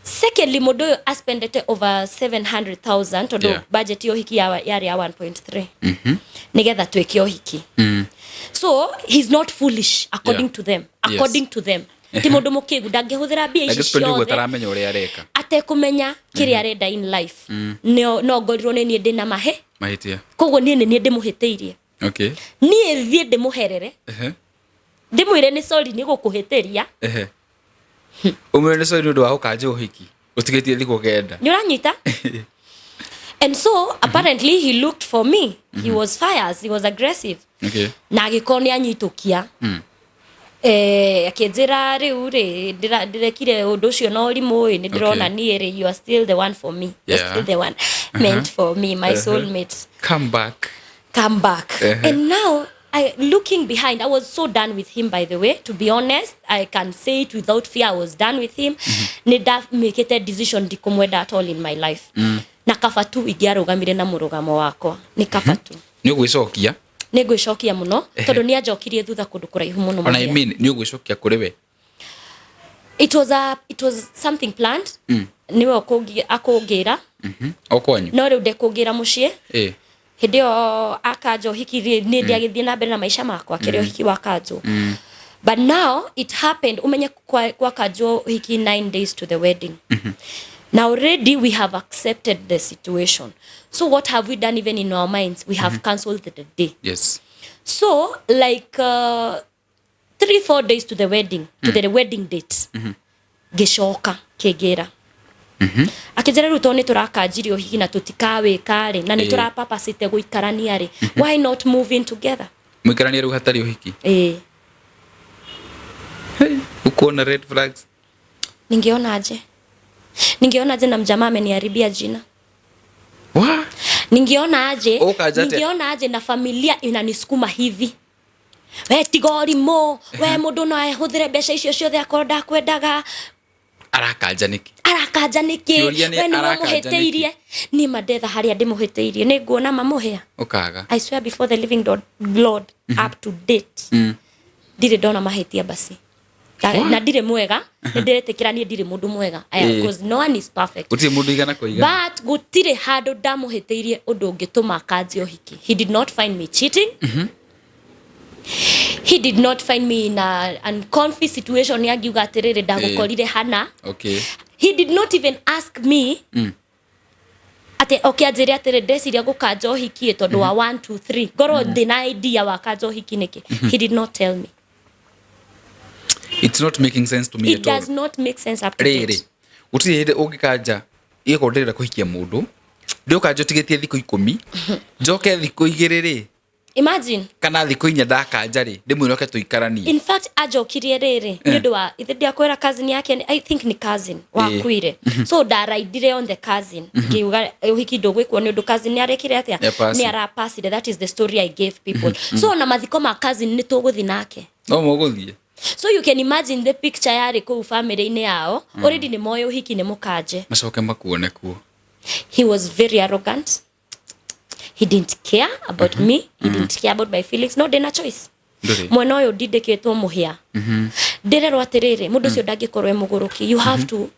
Secondly, mũndũ ũyũ aspendete over 700,000 tondũ budget ya ũhiki yarĩ ya 1.3 nĩgetha twĩke ũhiki. So he's not foolish according to them. According to them, ti mũndũ mũkĩgu, ndangĩhũthĩra mbia ici
Ndangĩspend ũguo
ciothe
ataramenya ũrĩa areka.
Atekũmenya kĩrĩa arenda in life. No ngorirwo nĩ niĩ ndĩna mahe.
Mahĩtia.
Koguo niĩ nĩ niĩ ndĩmũhĩtĩirie. Niĩ thiĩ ndĩmũherere, ndĩmwĩre nĩ sorry nĩ gũkũhĩtĩria.
Ehe, ũmwĩre nĩ sorry nĩ ũndũ wa gũkanja ũhiki ũtigĩtie thikũ 9.
Nĩ ũranyita? And so apparently he looked for me. He was fierce, he was aggressive. Na agĩkorwo nĩ anyitũkia. Akĩnjĩra rĩu rĩ ndĩrekire ũndũ ũcio na ũrimũ ĩ, nĩ ndĩrona niĩ rĩ, you are still the one for me. You're still the one meant for me, my soulmate.
Come back.
Come back. And now I, looking behind, I was so done with him, by the way. To be honest, I can say it without fear, I was done with him. Nĩ ndamĩkĩte decision ndikumwenda at all in my life. Na kaba tu ingĩarũgamire na mũrũgamo wakwa, nĩ kaba tu.
Nĩ ũgwĩcokia.
Nĩ ngwĩcokia mũno tondũ nĩ anjokirie thutha kũndũ kũraihu mũno.
Ona I
Mũhĩa.
mean, nĩ ũgwĩcokia kũrĩ we.
It was something planned. Nĩwe akũngĩra.
O kwanyu.
No rĩu ndekũngĩra mũciĩ. Hĩndĩ ĩyo akanja ũhiki rĩ, niĩ ndiagĩthiĩ na mbere na maica makwa kĩrĩa ũhiki wakanjwo. But now it happened, umenye kwakanjwo ũhiki 9 days to the wedding. Now already we have accepted the situation, so what have we done? Even in our minds we have cancelled the day. So like 3-4 days to the wedding, to the wedding date, ngĩcoka kĩngĩra, akĩnjĩra rĩu tondũ nĩ tũrakanjirie ũhiki na tũtikawĩka rĩ, na nĩ tũrapapacĩte gũikarania rĩ, why not move in together?
Mũikaranie rĩu hatarĩ ũhiki.
Ĩĩ.
Hey, ukuona red flags.
Ningeonaje? Ningeonaje na mjamaa ameniharibia jina?
Wa?
Ningeona aje?
Ũkanja atĩa?
Ningeona aje na familia inanisukuma hivi, we tiga ũrimũ, we mũndũ no ahũthĩre mbeca icio ciothe akorwo ndakwendaga.
Arakanja nĩkĩ?
Arakanja nĩkĩ?
Kĩũria nĩ
We nĩwe
arakanja
mũhĩtĩirie. Niĩ mandetha harĩa ndĩmũhĩtĩirie nĩ nguona mamũhĩa.
Ũkaga.
I swear before the living Lord, up to date ndirĩ ndona mahĩtia basi.
What?
Na ndirĩ mwega, nĩ ndĩretĩkĩra niĩ ndirĩ mũndũ mwega. Because no one is perfect.
Gũtirĩ mũndũ igana kwa igana.
But gũtirĩ handũ ndamũhĩtĩirie ũndũ ũngĩtũma akanjie ũhiki. He did not find me cheating. He did not find me in a uncomfy situation yangiuga atĩrĩrĩ, ndagũkorire hana. He did not even ask me atĩ oke anjĩre atĩrĩ, ndeciria gũkanja ũhiki ĩ tondũ wa 1 2 3, ngorwo ndĩ na idea wakanja ũhiki nĩkĩ. He did not tell me.
It's not making sense to me
It
at all.
Does not make sense up to
Rĩrĩ,
date.
Gũtirĩ hĩndĩ ũngĩkanja ĩkorwo ndĩrenda kũhikia mũndũ, ndĩũkanja ũtigĩtie thikũ 10, njoke thikũ 2 rĩ,
Imagine.
kana thikũ 4 ndakanja rĩ, ndĩmwĩre oke tũikaranie.
In fact, anjokirie rĩrĩ nĩ ũndũ wa ithe ndiakwĩra cousin yake I think ni cousin wakuire, so ndaraidire on the cousin ngiuga ũhiki ndũgwĩkwo nĩ ũndũ cousin nĩ arekire atĩa?
Nĩapasi.
Nĩ arapasire. That is the story I gave people. So ona mathiko ma cousin nĩ tũgũthi nake.
No mũgũthiĩ.
So you can imagine the picture yarĩ kũu family-inĩ yao. Already nĩ moĩ ũhiki nĩ mũkanje.
Macoke makuone kuo.
He was very arrogant. He didn't care about me. He didn't care about my feelings. No ndĩna choice.
Ndũrĩ.
Mwena ũyũ ndindĩkĩtwo mũhĩa, ndĩrerwo atĩrĩrĩ, mũndũ ũcio ndangĩkorwo e mũgũrũki. You have to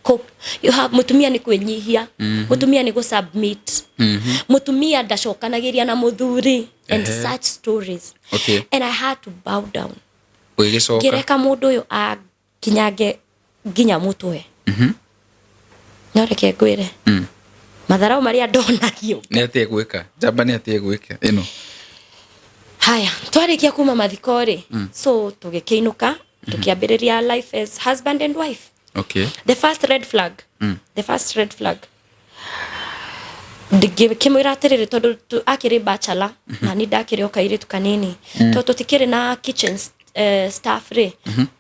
cope. You have, mũtumia nĩ kwĩnyihia, mũtumia nĩ gũsubmit, mũtumia ndacokanagĩria na mũthuri and such stories. And I had to bow down.
Ũgĩgĩcoka.
Ngĩreka mũndũ ũyũ akinyange nginya mũtwe. No reke ngwĩre, matharau marĩa ndonagio.
Nĩ atĩa gwĩka njamba, nĩ atĩa gwĩka ĩno?
Haya, twarĩkia kuma mathiko rĩ, so tũgĩkĩinũka, tũkĩambĩrĩria life as husband and wife. The first red flag, the first red flag, ngĩkĩmwĩra atĩrĩrĩ, tondũ akĩrĩ bachelor na ni ndakĩrĩ o kairĩtu kanini, tondũ tũtikĩrĩ na kitchen staff rĩ,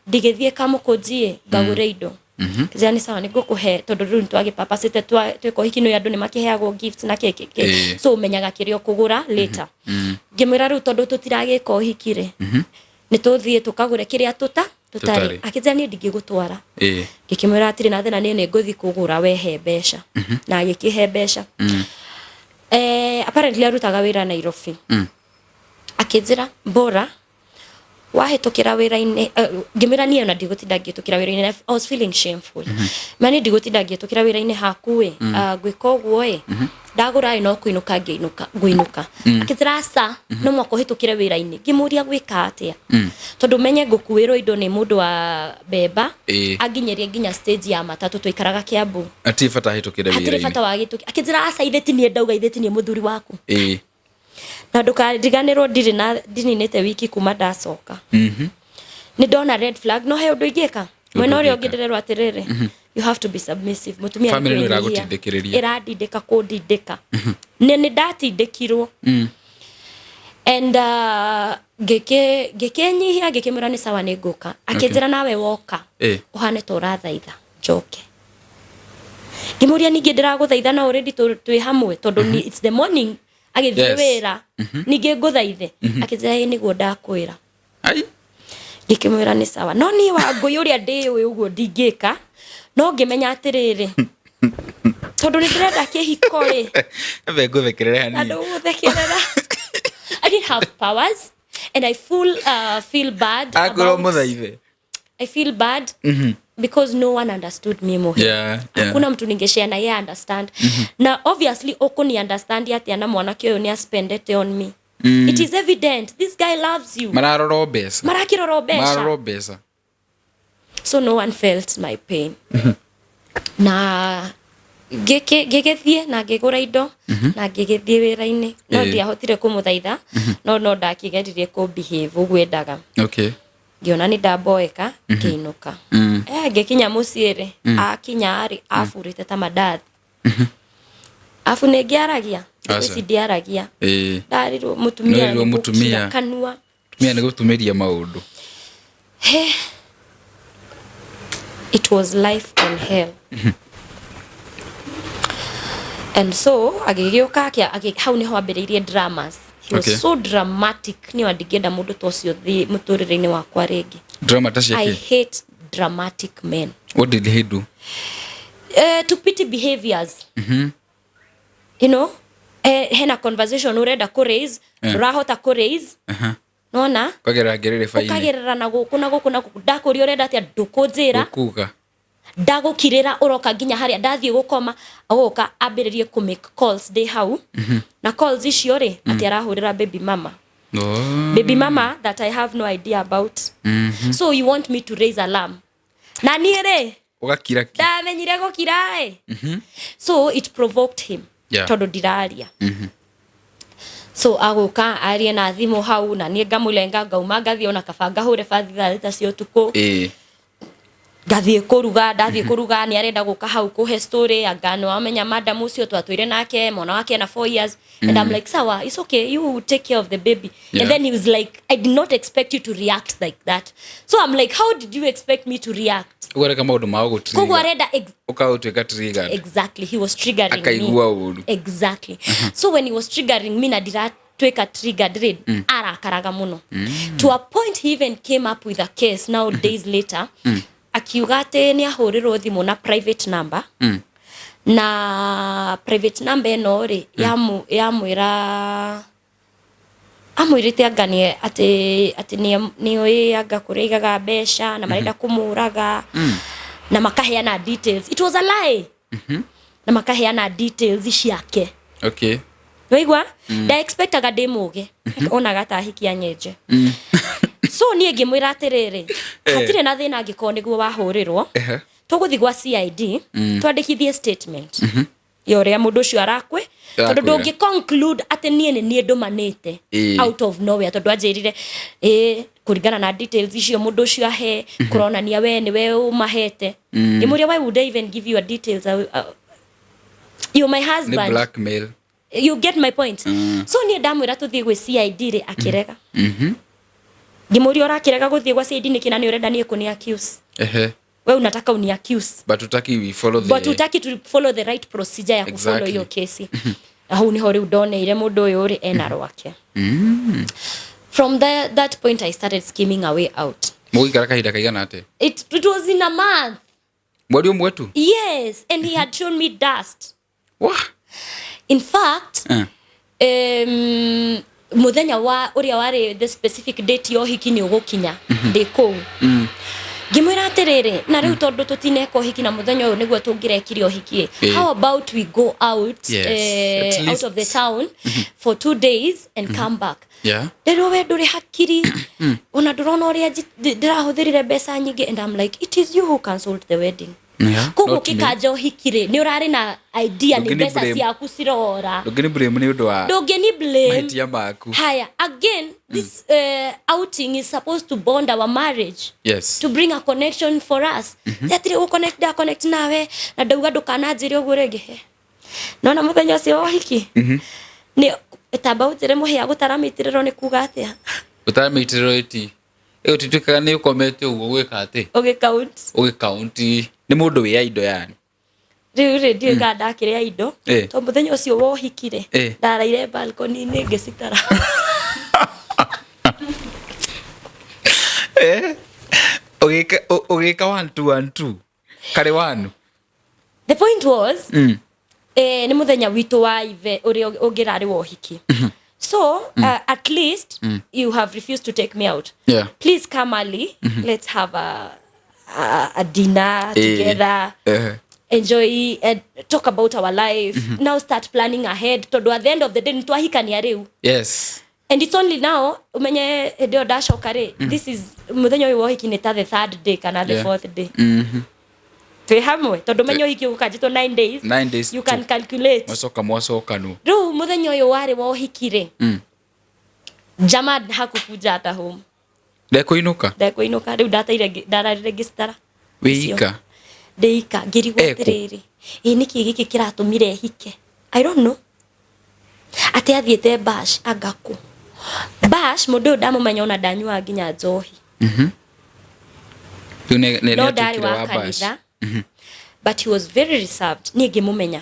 ndigĩthiĩ kamũkũnjiĩ ngagũre indo. Kĩnjĩra nĩ sawa, nĩngũkũhe, tondũ rĩu nĩtwagĩpapacĩte twĩka ũhiki nĩ andũ nĩmakĩheagwo gifts na kĩ kĩ kĩ. So ũmenyaga kĩrĩa ũkũgũra later. Ngĩmwĩra rĩu tondũ tũtiragĩka ũhiki rĩ, nĩ tũthiĩ tũkagũre kĩrĩa tũtarĩ.
Tũtarĩ.
Akĩnjĩra niĩ ndingĩgũtwara. Ngĩkĩmwĩra atirĩ na thĩna, niĩ nĩ ngũthiĩ kũgũra, wehe mbeca. Na agĩkĩhe mbeca. Apparently arutaga wĩra Nairobi. Akĩnjĩra bora Wahĩtũkĩra wĩra-inĩ, ngĩmwĩra niĩ ona ndigũtinda ngĩhĩtũkĩra wĩra-inĩ. I was feeling shameful. Ma niĩ ndigũtinda ngĩhĩtũkĩra wĩra-inĩ haku ĩ, ngwĩka ũguo ĩ, ndagũra ĩ, no kũinũka ngĩinũka ngũinũka. Akĩnjĩra aca, no mũhaka ũhĩtũkĩre wĩra-inĩ. Ngĩmũria gwĩka atĩa, tondũ menye ngũkuĩrwo indo nĩ mũndũ wa mbemba, anginyĩrie nginya stage ya matatũ. Twaikaraga Kiambu.
Atirĩ bata ahĩtũkĩre
Hatirĩ
wĩra-inĩ.
Bata wa gĩtũki. Akĩnjĩra aca, ithe ti niĩ ndauga, ithe ti niĩ mũthuri waku. Na ndũkariganĩrwo ndirĩ na ndininĩte wiki kuma ndacoka. Nĩ ndona red flag, no he ũndũ ingĩka mwena ũrĩa ũngĩ.
Ũngĩka.
Ndĩrerwo atĩrĩrĩ, you have to be submissive, mũtumia nĩ
Family nĩ
kwĩnyihia.
ĩragũtindĩkĩrĩria.
Ĩrandindĩka kũndindĩka, nĩ ndatindĩkirwo and ngĩkĩnyihia, ngĩkĩmwĩra nĩ sawa, nĩ ngũka. Akĩnjĩra nawe woka ũhane ta ũrathaitha njoke. Ngĩmũria ningĩ ndĩragũthaitha na already twĩ hamwe, tondũ it's the morning agĩthiĩ wĩra, ningĩ ngũthaithe? Akĩnjĩra ĩ nĩguo ndakwĩra.
Ai.
Ngĩkĩmwĩra nĩ sawa, no niĩ wa ngũi ũrĩa ndĩũĩ ũguo ndingĩka, no ngĩmenya atĩrĩrĩ, tondũ nĩ ndĩrenda kĩhiko rĩ.
Ebe ngũthekerere
Na
hanini.
Ndũgũthekerera. I didn't have powers and I feel bad
Akwĩrwo mũthaithe.
I feel bad because no one understood me more. Hakuna mtu ningeshare na yeye understand. Na obviously ũkũni understand atĩa na mwanake ũyũ nĩ aspendete on me? It is evident this guy loves you.
Mararora o mbeca.
Marakĩrora mbeca.
Mararora mbeca.
So no one felt my pain, na ngĩgĩthiĩ na ngĩgũra indo na ngĩgĩthiĩ wĩra-inĩ, no ndiahotire kũmũthaitha, no ndakĩgeririe kũ behave ũguo endaga. Ngĩona nĩ ndamboeka, ngĩinũka. Ngĩkinya mũciĩ rĩ, akinya rĩ, aburĩte ta mandathi, abu nĩ ngĩaragia thikũ
Aca.
ici ndiaragia. Ndarirwo mũtumia
Nĩwerirwo
nĩ
mũtumia.
gũkira kanua.
Tumia nĩ gũtumĩria maũndũ.
He. It was life on hell. And so agĩgĩũka hau nĩho ambĩrĩirie dramas. He was so dramatic. Niĩ ndingĩenda mũndũ ta ũcio mũtũrĩre-inĩ wakwa rĩngĩ.
Drama ta cia
I
kĩ?
Hate dramatic men.
What did he do?
To pity behaviors. Hena conversation ũrenda kũ raise, ndũrahota kũ raise. Nona?
Ũkagerera ngerere bainĩ.
Ũkagerera na gũkũ na gũkũ na gũkũ. Ndakũria ũrenda atĩa, ndũkũnjĩra.
Ũkuga.
Ndagũkirĩra, ũroka nginya harĩa ndathiĩ gũkoma, agoka ambĩrĩrie kũ make calls ndĩ hau, na calls icio rĩ, atĩ arahũrĩra baby mama, baby mama that I have no idea about. So you want me to raise alarm, na niĩ rĩ,
Ũgakira ki.
Ndamenyire gũkira ĩ. So it provoked him tondũ ndiraria. So agũka arie na thimũ hau, na niĩ ngamũlenga, ngauma ngathiĩ ona kaba ngahũre bathi thaa 6 cia ũtukũ. Ngathiĩ kũruga. Ndathiĩ kũruga, nĩ arenda gũka hau kũhe story, anga nĩ wamenya madam ũcio twatũire nake, mwana wake ena 4 years, and I'm like, "Sawa, it's okay, you take care of the baby." And then he was like, "I did not expect you to react like that." So I'm like, "How did you expect me to react?"
Ũgareka maũndũ ma
Koguo
gũtrigger.
arenda
Ũkagũtuĩka triggered.
Exactly, he was triggering me.
Akaigua ũru.
Exactly. So when he was triggering me na ndiratuĩka triggered rĩ, arakaraga mũno, to a point he even came up with a case now days later, akiuga atĩ nĩ ahũrĩrwo thimũ na private number, na private number ĩno rĩ, yamwĩra amwĩrĩte anga nĩ atĩ nĩoĩ anga kũrĩa aigaga mbeca na marenda kũmũraga, na makaheana details. It was a lie. Na makaheana details ciake. Waigua, nda expectaga ndĩ mũgĩ, onaga ta ahikia nyenje. So niĩ ngĩmwĩra atĩrĩrĩ, hatirĩ na thĩna, angĩkorwo nĩguo wahũrĩrwo, tũgũthiĩ gwa CID twandĩkithie statement ya ũrĩa mũndũ ũcio arakwĩ, tondũ
Arakwĩra.
Ndũngĩ conclude atĩ niĩ nĩ niĩ ndũmanĩte out of nowhere, tondũ anjĩrire ĩ kũringana na details icio mũndũ ũcio ahe, kũronania we nĩwe ũmahete. Ngĩmũria, "Why would I even give you a details? You're my
Nĩ
husband."
blackmail.
You get my point? So niĩ ndamwĩra tũthiĩ gwĩ CID rĩ, akĩrega. Ngĩmũria, "Ũrakĩrega gũthiĩ gwa CID nĩkĩ na nĩ ũrenda niĩ kũni accuse? We unataka uni accuse."
But utaki we follow the
But utaki to follow the right procedure ya kufollow hiyo kesi. Na hau niho rĩu ndoneire mũndũ ũyũ rĩ ena rwake. From that point I started scheming a way out.
Mũgũikara kahinda kaigana atĩa?
It was in a month.
Mweri ũmwe tu?
Yes, and he had shown me dust.
Wah.
In fact, Muthenya wa uria wari the specific date ya uhiki ni ugukinya ndi kuu. Ngimwira atiriri, na riu tondu tutineka uhiki na muthenya uyu niguo tungirekire uhiki, how about we go out,
Yes, at
out of the
least.
town for 2 days and come back. Rĩrĩ we ndũrĩ hakiri, ona ndũrona ũrĩa ndĩrahũthĩrire mbeca nyingĩ. And I'm like, "It is you who cancelled the wedding." Koguo
Not me.
ũgĩkanja ũhiki rĩ, nĩ ũrarĩ na idea nĩ
Ndũngĩni
mbeca
blame.
ciaku cirora.
Ndũngĩni blame nĩ ũndũ wa
Ndũngĩni blame.
Mahĩtia maku.
Haya, again, this outing is supposed to bond our marriage, to bring a connection for us. Atirĩ gũ connect, nda connect nawe na ndauga ndũkananjĩre ũguo rĩngĩ. He. Nona mũthenya ũcio wa ũhiki nĩ tamba ũnjĩre, mũhĩa gũtara mĩitĩrĩro nĩ kuga atĩa?
Gũtara mĩitĩrĩro ĩti ĩyo tituĩkaga nĩ ũkomete ũguo gwĩka atĩ
Ũgĩcount.
Ũgĩkaunti nĩ mũndũ wĩ indo yani.
Rĩu rĩ, ndiũĩ kana ndakĩrĩa indo, tondũ mũthenya ũcio wa ũhiki rĩ, ndaraire balcony-inĩ ngĩcitara.
Ũgĩka one two one two karĩ one.
The point was, nĩ mũthenya witũ wa ive ũrĩa ũngĩrarĩ wa ũhiki, so at least you have refused to take me out. Please come early, let's have a dinner together, enjoy and talk about our life, now start planning ahead, tondũ at the end of the day nĩ twahikania rĩu. And it's only now, umenye hĩndĩ ĩyo ndacoka rĩ, this is mũthenya ũyũ wa ũhiki nĩ ta the third day kana the fourth day twĩ hamwe, tondũ menye ũhiki ũgũkanjĩtwo 9 days.
9 days.
You can calculate.
Mwacoka mwacokanwo.
Rĩu mũthenya ũyũ warĩ wa ũhiki rĩ, jama hakukuja hata home.
Ndekũinũka.
Ndekũinũka. Rĩu ndataire ndararire ngĩcitara.
Wĩika.
Ndĩika ngĩrigwo
Ekũ?
atĩrĩrĩ, ĩ nĩkĩ gĩkĩ kĩratũmire hike? I don't know atĩ athiĩte bash angakũ bash. Mũndũ ũyũ ndamũmenya, ona ndanyuaga nginya njohi.
Rĩu nĩ
No ndarĩ
nĩatuĩkire
wa
wa bash.
kanitha, but he was very reserved. Niĩ ngĩmũmenya,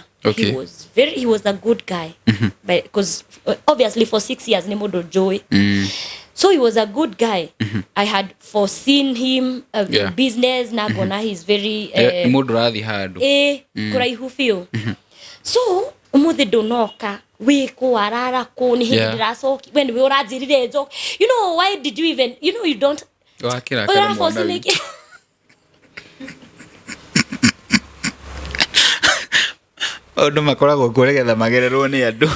he was a good guy, because obviously for 6 years nĩ mũndũ njũĩ. So he was a good guy. I had foreseen him in business na ngona he's very
Nĩ mũndũ ũrathiĩ handũ.
Ĩ kũraihu biũ. So ũmũthĩ ndũnoka, wĩkũ, warara kũ? Nĩ hĩndĩ ndĩracoki, we nĩwe ũranjĩrire njoke. You know, why did you even, you know, you don't
Wakĩrakara mwana
ũraboci
witũ.
nĩkĩ?
Maũndũ makoragwo kuo nĩgetha magererwo nĩ andũ.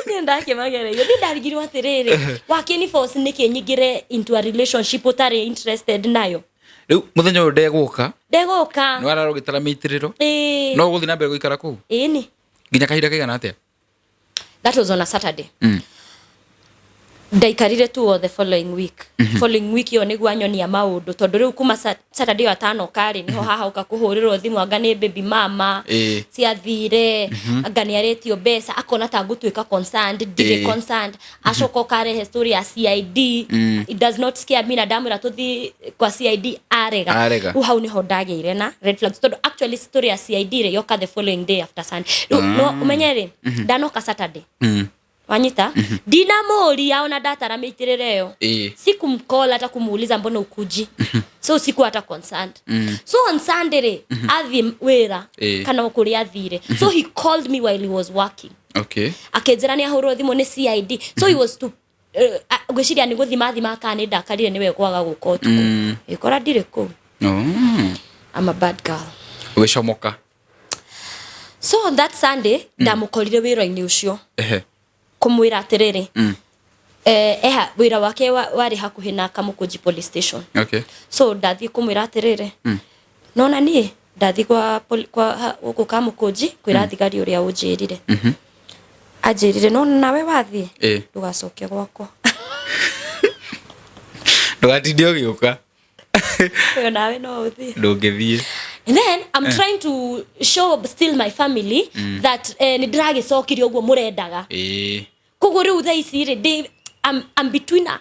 Niĩ ndakĩmagereire, niĩ ndarigirwo atĩrĩrĩ, wakĩni force nĩkĩ nyingĩre into a relationship ũtarĩ interested nayo?
Rĩu mũthenya ũyũ ndegũka.
Ndegũka.
Nĩ warara ũgĩtara mĩitĩrĩro.
Ĩĩ.
No ũgũthiĩ na mbere gũikara kũu
Ĩni.
Nginya kahinda kaigana atĩa?
That was on a Saturday. Ndaikarire tu o the following week. Following week ĩyo nĩguo anyonia maũndũ, tondũ rĩu kuma Saturday ĩyo atanoka rĩ, nĩho haha ũka kũhũrĩrwo thimũ, anga nĩ baby mama ciathire, anga nĩ aretio mbeca, akona ta ngũtuĩka concerned. Ndirĩ concerned. Acoka ũkarehe story ya CID. It does not scare me, na ndamwĩra tũthiĩ kwa CID, arega.
Arega.
Rĩu hau nĩho ndagĩire na red flags, tondũ actually story ya CID rĩ, yoka the following day after Sunday. Rĩu no ũmenye rĩ, ndanoka Saturday, wanyita, ndinamũria ona ndatara mĩitĩrĩre ĩyo. Sikumcall hata kumuuliza mbona ukuji, so siku hata concerned. So on Sunday rĩ, athiĩ wĩra kana kũrĩa athire, so he called me while he was working. Akĩnjĩra nĩ ahũrwo thimũ nĩ CID. So he was to ngwĩciria nĩ gũthima thima kana nĩ ndakarire nĩwe kwaga gũka ũtukũ, ĩkora ndirĩ kũu. I'm a bad girl.
Ũgĩcomoka.
So on that Sunday ndamũkorire wĩra-inĩ ũcio, kũmwĩra atĩrĩrĩ, eha wĩra wake warĩ hakuhĩ na Kamukunji police station. So ndathiĩ kũmwĩra atĩrĩrĩ, nona niĩ ndathiĩ kwa gũkũ Kamukunji kwĩra thigari ũrĩa ũnjĩrire. Anjĩrire, no nawe wathiĩ, ndũgacoke gwakwa.
Ndũgatinde ũgĩũka.
Ũyũ nawe no ũthiĩ.
Ndũngĩthiĩ.
And then I'm trying to show still my family that nĩ ndĩragĩcokirie ũguo mũrendaga. Koguo rĩu thaa ici rĩ, I'm between a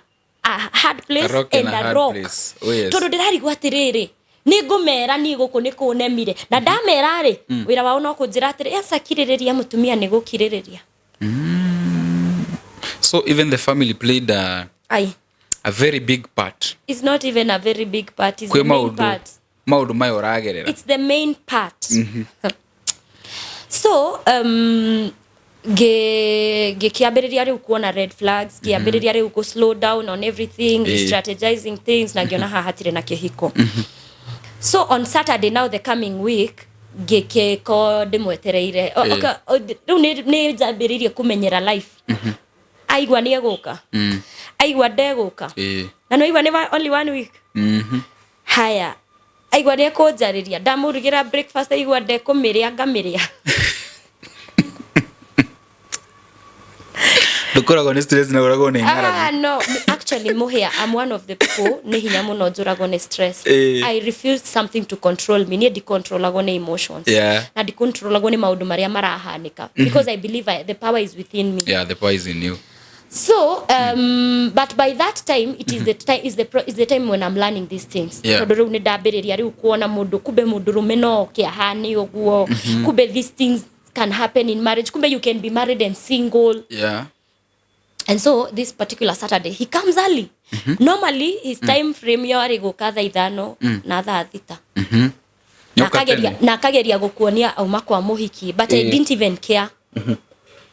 hard place
A rock
and
and a
a
hard
rock.
place. Oh, yes.
Tondũ ndĩrarigwo atĩrĩrĩ, nĩ ngũmera niĩ gũkũ nĩ kũnemire, na ndamera rĩ, wĩra wao no kũnjĩra atĩrĩ, aca kirĩrĩria, mũtumia nĩ gũkirĩrĩria.
So even the family played
Ai.
a very big part.
It's not even a very big part, it's
Kwĩ
the main
maũndũ
part.
Maũndũ maya ũragerera.
It's the main part. So Ngĩkĩambĩrĩria rĩu kuona red flags, ngĩambĩrĩria rĩu kũ slow down on everything, strategizing things, na ngĩona haha hatirĩ na kĩhiko. So on Saturday now, the coming week, ngĩkĩko ndĩmwetereire. Okay, rĩu nĩ njambĩrĩirie kũmenyera life. Aigua nĩ egũka, aigua ndegũka. Na nĩ aigua nĩ only one week. Haya, aigua nĩ ekũnjarĩria, ndamũrugĩra breakfast, aigua ndekũmĩrĩa, ngamĩrĩa.
Ndũkoragwo nĩ stress na ũragwo nĩ ng'aragu.
Ah, no, actually Muhia, I'm one of the people nĩ hinya mũno njũragwo nĩ stress. I refuse something to control me. Niĩ ndicontrolagwo nĩ emotions na ndicontrolagwo nĩ maũndũ marĩa marahanĩka, because I believe the power is within me.
Yeah, the power is in you.
So but by that time it is the time is the pro, is the time when I'm learning these things. Tondũ rĩu nĩ ndambĩrĩria rĩu kuona mũndũ, kumbe mũndũ rũme no oke ahane ũguo, kumbe these things can happen in marriage, kumbe you can be married and single. And so this particular Saturday he comes early. Normally his time frame yo arĩ gũka thaa 5 na thaa 6. Na
Nyoka
akageria
tene.
Na akageria gũkuonia auma kwa mũhiki, but I didn't even care.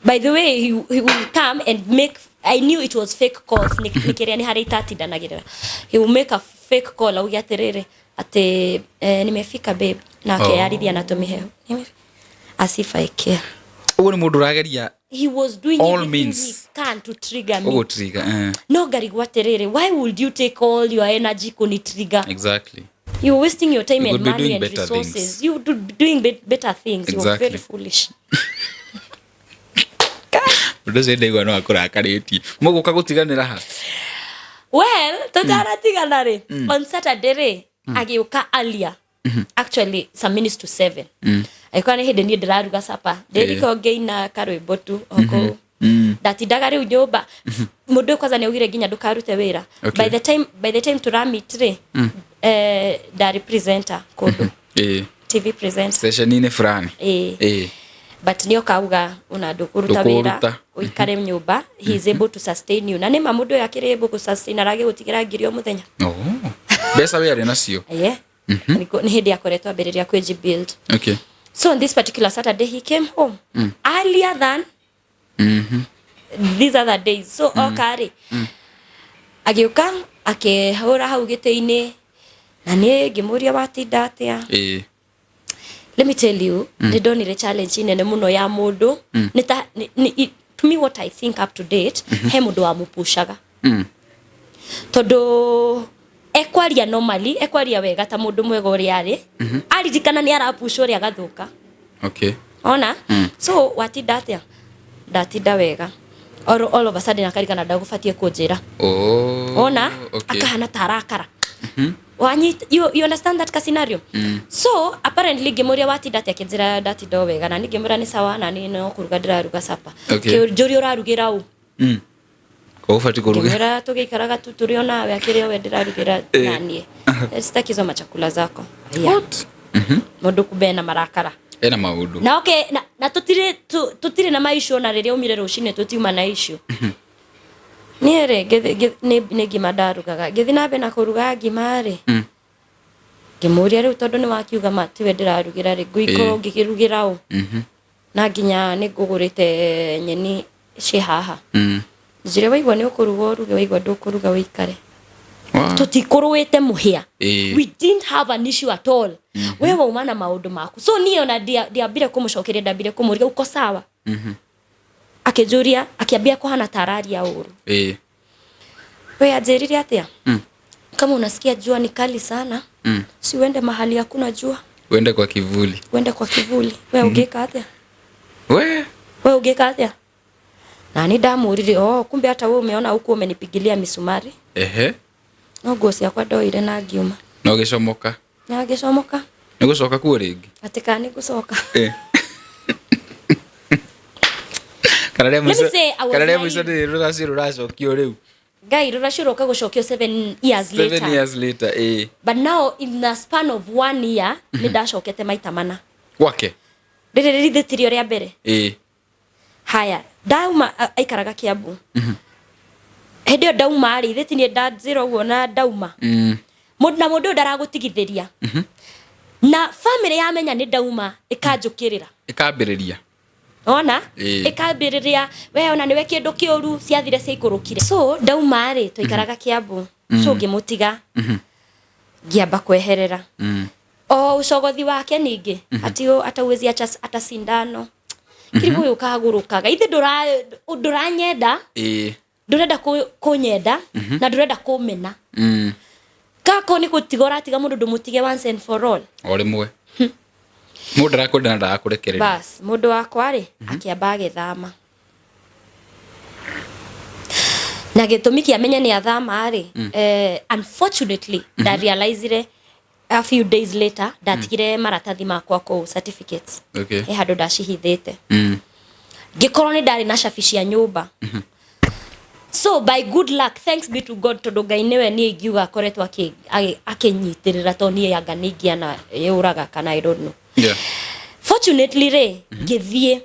By the way, he will come and make, I knew it was fake calls, nĩ kĩrĩa nĩ harĩa itatindanagĩrĩra. He will make a fake call auge atĩrĩrĩ, atĩ "Nimefika babe," na akeyarithia na tũmĩhehu. As if I care.
Ũguo nĩ mũndũ ũrageria
He was doing
all
everything
means.
he can to trigger me.
Ũgũtrigger.
No ngarigwo atĩrĩrĩ, why would you take all your energy kuni trigger?
Exactly.
You're wasting your time
You
and
could be
money
doing
and
better
resources.
things.
You do doing better things. You're very foolish.
Ũndũ ũcio ndaigua no akũrakarĩtie. Mũgũka gũtiganĩra ha?
Well, tutaratigana rĩ, on Saturday rĩ, agĩũka earlier, actually some minutes to 7. Agĩkorwo nĩ hĩndĩ niĩ ndĩraruga sapa, ndĩriko ngĩina karwĩmbo tu o kũu. Ndatindaga rĩu nyũmba. Mũndũ ũyũ kwanza nĩ augire nginya ndũkarute wĩra. By the time tũramit rĩ, ndarĩ presenter kũndũ, TV presenter.
Session-inĩ fulani.
Ĩĩ. But nĩ okauga ona ndũkũruta wĩra,
Ndũkũruta.
ũikare nyũmba, he is able to sustain you. Na nĩ ma, mũndũ ũyũ akĩrĩ able gũ sustain, aragĩgũtigĩra ngiri o mũthenya.
Oh. Mbeca we arĩ nacio.
Ye nĩ hĩndĩ akoretwo ambĩrĩria kwĩji build. So on this particular Saturday he came home earlier than these other days. So oka rĩ, agĩũka akĩhũra hau gĩtĩ-inĩ, na niĩ ngĩmũria, "Watinda atĩa?" Let me tell you, nĩ ndonire challenge nene mũno ya mũndũ nĩ ta to me, what I think up to date, he mũndũ wamũpushaga, tondũ ekwaria normally, ekwaria wega ta mũndũ mwega ũrĩa arĩ, aririkana nĩ arapushwo ũrĩa agathũka. Ona so, "Watinda atĩa?" "Ndatinda wega." All of a sudden akarigana ndagũbatiĩ kũnjĩra. Ona akahana ta arakara. Wanyita, you understand that ka scenario? So apparently ngĩmũria, "Watinda atĩa?" Akĩnjĩra, "Ndatinda o wega." Na niĩ ngĩmwĩra, "Nĩ sawa, na niĩ no kũruga ndĩraruga sapa." Kĩnjũria, "Ũrarugĩra ũ?"
Kwa ũbatiĩ kũruga.
Ngĩmwĩra, "Tũgĩikaraga tu tũrĩ o nawe, akĩrĩ o we ndĩrarugĩra naniĩ. Sitaki hizo machakula zako." Yeah.
What?
Mũndũ kumbe ena marakara.
Ena maũndũ.
Na okay, na tutire tutire na maishu, ona rĩrĩa umire rũcinĩ tũtiuma na issue. Niĩ rĩ, nĩ ngima ndarugaga, ngĩthiĩ na mbere na kũruga ngima rĩ, ngĩmũria, "Rĩu tondũ nĩ wakiuga ma tiwe ndĩrarugĩra rĩ, ngũikorwo ngĩkĩrugĩra ũ, na nginya nĩ ngũgũrĩte nyeni ciĩ haha?" Njĩre, "Waigua nĩ ũkũruga ũruge, waigua ndũkũruga ũikare." Tũtikũrũĩte mũhĩa. We didn't have an issue at all. We wauma na maũndũ maku. So niĩ ona ndiambire kũmũcokeria, ndambire kũmũria, "Uko sawa?" Akĩnjũria, akĩambia kũhana ta araria ũru. We anjĩrire atĩa? "Kama unasikia jua ni kali sana, si uende mahali hakuna jua."
Uende kwa kivuli.
"Uende kwa kivuli." We ũngĩka atĩa?
We.
We ũngĩka atĩa? Na nĩ ndamũririe, "Oh, kumbe hata we umeona huku umenipigilia misumari." No nguo ciakwa ndoire na ngiuma.
Na ũgĩcomoka.
Na ngĩcomoka.
Nĩ gũcoka kuo rĩngĩ?
Atĩ kana nĩ ngũcoka?
Kana rĩa
Let me
mũico,
say, I was
kana rĩa mũico
naive.
nĩ rũracio rũracokio rĩu.
Ngai, rũracio rũka gũcokio 7 years
7
later.
years later.
But now in the span of one year nĩ ndacokete maita mana.
Gwake.
Rĩrĩ rĩrithĩ tirio rĩa mbere. Haya, ndauma, aikaraga Kiambu hĩndĩ ĩyo. Ndauma rĩ, ithĩ ti niĩ ndanjĩra ũguo na ndauma? Na mũndũ ũyũ ndaragũtigithĩria, na family yamenya nĩ ndauma ĩkanjũkĩrĩra.
Ĩkambĩrĩria.
Ona
Ĩĩ.
Ĩkambĩrĩria we ona nĩwe kĩndũ kĩũru ciathire ciaikũrũkire. So ndauma rĩ, twaikaraga Kiambu, so ngĩmũtiga, ngĩamba kweherera o ucogothi wake. Ningĩ ati atauwezi acha ata sindano kirigu ũyũ kagũrũkaga ithe ndũranyenda, ndũrenda kũnyenda na ndũrenda kũmena. Kako nĩ gũtiga ũratiga mũndũ, ndũmũtige once and for all.
O rĩmwe mũndũ ndarakwenda na ndarakũrekereria.
Bas, mũndũ wakwa rĩ, akĩamba agĩthama, na gĩtũmi kĩa menye nĩ athama rĩ, unfortunately ndarealizire a few days later ndatigire maratathi makwa kũu, certificates. He handũ ndacihithĩte, ngĩkorwo nĩ ndarĩ na cabi cia nyũmba. So by good luck, thanks be to God, tondũ Ngai nĩwe niĩ ingiuga akoretwo akĩnyitĩrĩra, tondũ niĩ anga nĩ ingĩana yũraga kana I don't know. Fortunately rĩ, ngĩthiĩ,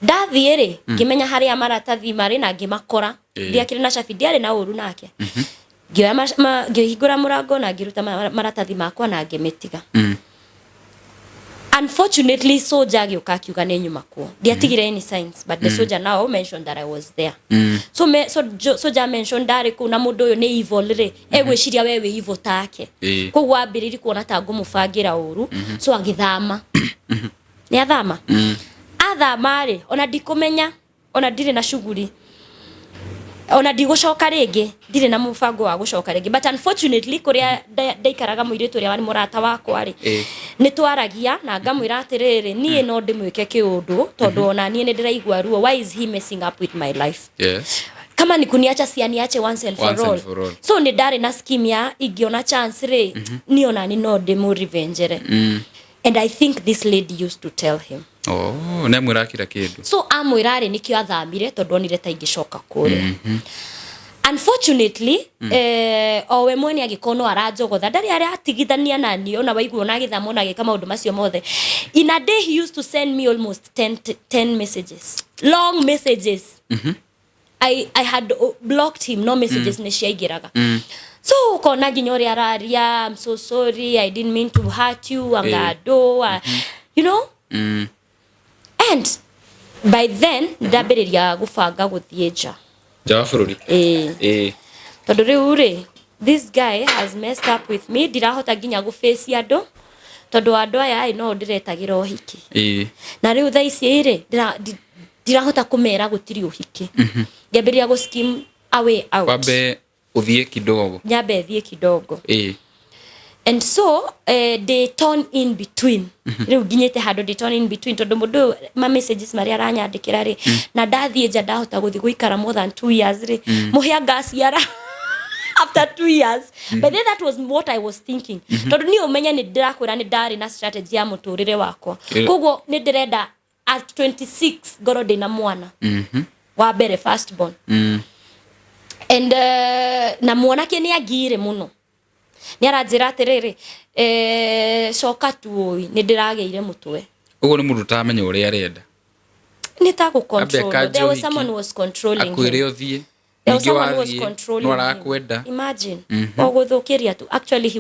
ndathiĩ rĩ, ngĩmenya harĩa maratathi marĩ na ngĩmakora. Ndiakĩrĩ na cabi, ndiarĩ na ũru nake. Ngĩoya ngĩhingũra mũrango na ngĩruta maratathi makwa na ngĩmĩtiga. Unfortunately, soldier agĩũka akiuga nĩ nyuma kuo. Ndiatigire any signs, but the soldier now mentioned that I was there. So, soldier mentioned ndarĩ kũu, na mũndũ ũyũ nĩ evil rĩ, egwĩciria we wĩ evil take. Koguo ambĩrĩrie kuona ta ngũmũbangĩra ũru, so agĩthama. Nĩ athama, athama rĩ, ona ndikũmenya, ona ndirĩ na shughuli, ona ndigũcoka rĩngĩ, ndirĩ na mũbango wa gũcoka rĩngĩ. But unfortunately, kũrĩa ndaikaraga, mũirĩtu ũrĩa warĩ mũrata wakwa rĩ, nĩ twaragia na ngamwĩra atĩrĩrĩ, niĩ no ndĩmwĩke kĩũndũ tondũ ona niĩ nĩ ndĩraigua ruo. Why is he messing up with my life? Kama ni kuniacha, si aniache once and for
Once and
all.
for all.
So nĩ ndarĩ na scheme ya ingĩona chance rĩ, niĩ ona ni no ndĩmũ-revengere. And I think this lady used to tell him.
Oh, nĩ amwĩra kira kĩndũ.
So amwĩra rĩ, nĩkĩo athamire, tondũ onire ta ingĩcoka kũrĩa. Unfortunately, o we mwene agĩkorwo no aranjogotha, ndarĩ aratigithania na niĩ. Ona waigua ona agĩthama, ona agĩka maũndũ macio mothe, in a day he used to send me almost 10 messages, long messages. I had blocked him, no messages nĩ ciaingĩraga. So ukona nginya ũrĩa araria, "I'm so sorry, I didn't mean to hurt you," anga andũ, you know. And by then ndambĩrĩria gũbanga gũthiĩ nja.
Nja wa bũrũri.
Ĩĩ. Tondũ rĩu rĩ, this guy has messed up with me, ndirahota nginya gũface andũ, tondũ andũ aya ĩ no ndĩretagĩra ũhiki. Na rĩu thaa ici rĩ, ndirahota kũmera gũtirĩ ũhiki. Ngĩambĩrĩria gũ scheme a way out.
Wambe ũthiĩ kidogo.
Nyambe thiĩ kidogo. And so they torn in between. Rĩu nginyĩte handũ they torn in between, tondũ mũndũ ũyũ ma messages marĩa aranyandĩkĩra rĩ, na ndathiĩ nja ndahota gũthiĩ gũikara more than 2 years rĩ, mũhĩa ngaciara after 2 years. But then that was what I was thinking, tondũ niĩ ũmenye nĩ ndĩrakwĩra nĩ ndarĩ na strategy ya mũtũrĩre wakwa. Koguo nĩ ndĩrenda at 26 ngorwo ndĩna mwana wa mbere, first born. And na mwanake nĩ angire mũno, nĩ aranjĩra atĩrĩrĩ, coka tu, ũi nĩ ndĩragĩire mũtwe.
Ũguo nĩ mũndũ ũtaramenya ũrĩa arenda.
Nĩ ta gũ
Ambe
control.
akanje
There was
ũhiki,
someone who was controlling him.
akwĩre ũthiĩ.
There was
Ningĩ
someone who was
wathiĩ
controlling
no
him.
arakwenda.
Imagine, o gũthũkĩria tu. Actually, he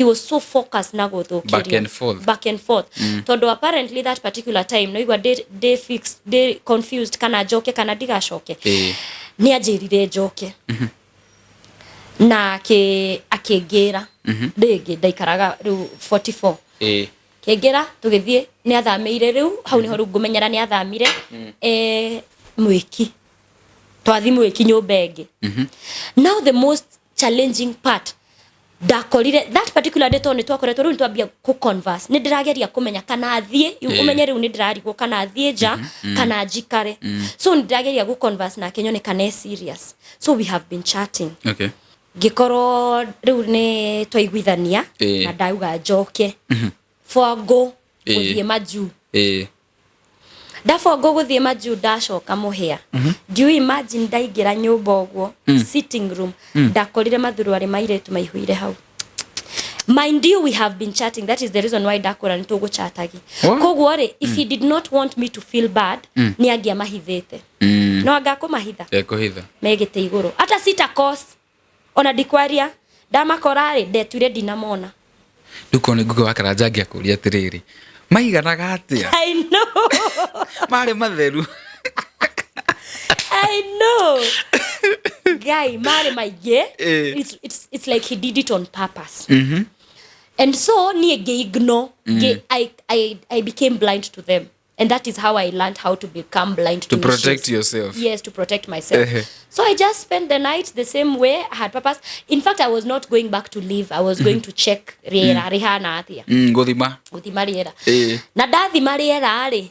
was so focused na gũthũkĩria.
Back and forth.
Back and forth, tondũ apparently that particular time no igua ndĩ fixed, ndĩ confused kana njoke kana ndigacoke. Nĩ anjĩrire njoke na akĩngĩra rĩngĩ. Ndaikaraga rĩu 44. Kĩngĩra tũgĩthiĩ, nĩ athamĩire rĩu hau nĩho rĩu ngũmenyera nĩ athamire, mwĩki twathi mwĩki nyũmba ĩngĩ. Now the most challenging part ndakorire that particular day, tondũ nĩ twakoretwo rĩu nĩ twambia kũ converse, nĩ ndĩrageria kũmenya kana thiĩ. Ũmenye rĩu nĩ ndĩrarigwo kana thiĩ nja kana njikare. So nĩ ndĩrageria gũ converse nake nyone kana e serious. So we have been chatting. Ngĩkorwo rĩu nĩ twaiguithania na ndauga njoke bwango gũthiĩ majuu. Ndabongo gũthiĩ majuu, ndacoka mũhĩa. Do you imagine, ndaingĩra nyũmba ũguo, sitting room, ndakorire mathuruarĩ ma airĩtu maihũire hau. Mind you, we have been chatting. That is the reason why ndakũra nĩ tũgũchatagi.
What?
Koguo rĩ, if he did not want me to feel bad, nĩ angĩamahithĩte. No anga akũmahitha.
Ekũhitha.
Megĩte igũrũ hata sita cause ona ndikwaria, ndamakora rĩ, ndetuire ndinamona.
Rĩu korwo nĩ Ngugi wa Karanja angĩakũria atĩrĩrĩ, Maiganaga atia?
I know.
Marĩ matheru.
I know. Guy, marĩ maingĩ.
Eh.
It's like he did it on purpose. And so niĩ ngĩ-ignore. I became blind to them. And that is how I learned how to become blind to
To protect
issues.
Yourself.
Yes, to protect myself.
Ehe.
So I just spent the night the same way. I had purpose. In fact, I was not going back to live. I was going to check rĩera rĩhana atĩa.
Gũthima.
Gũthima rĩera.
Eh.
Na ndathima rĩera rĩ,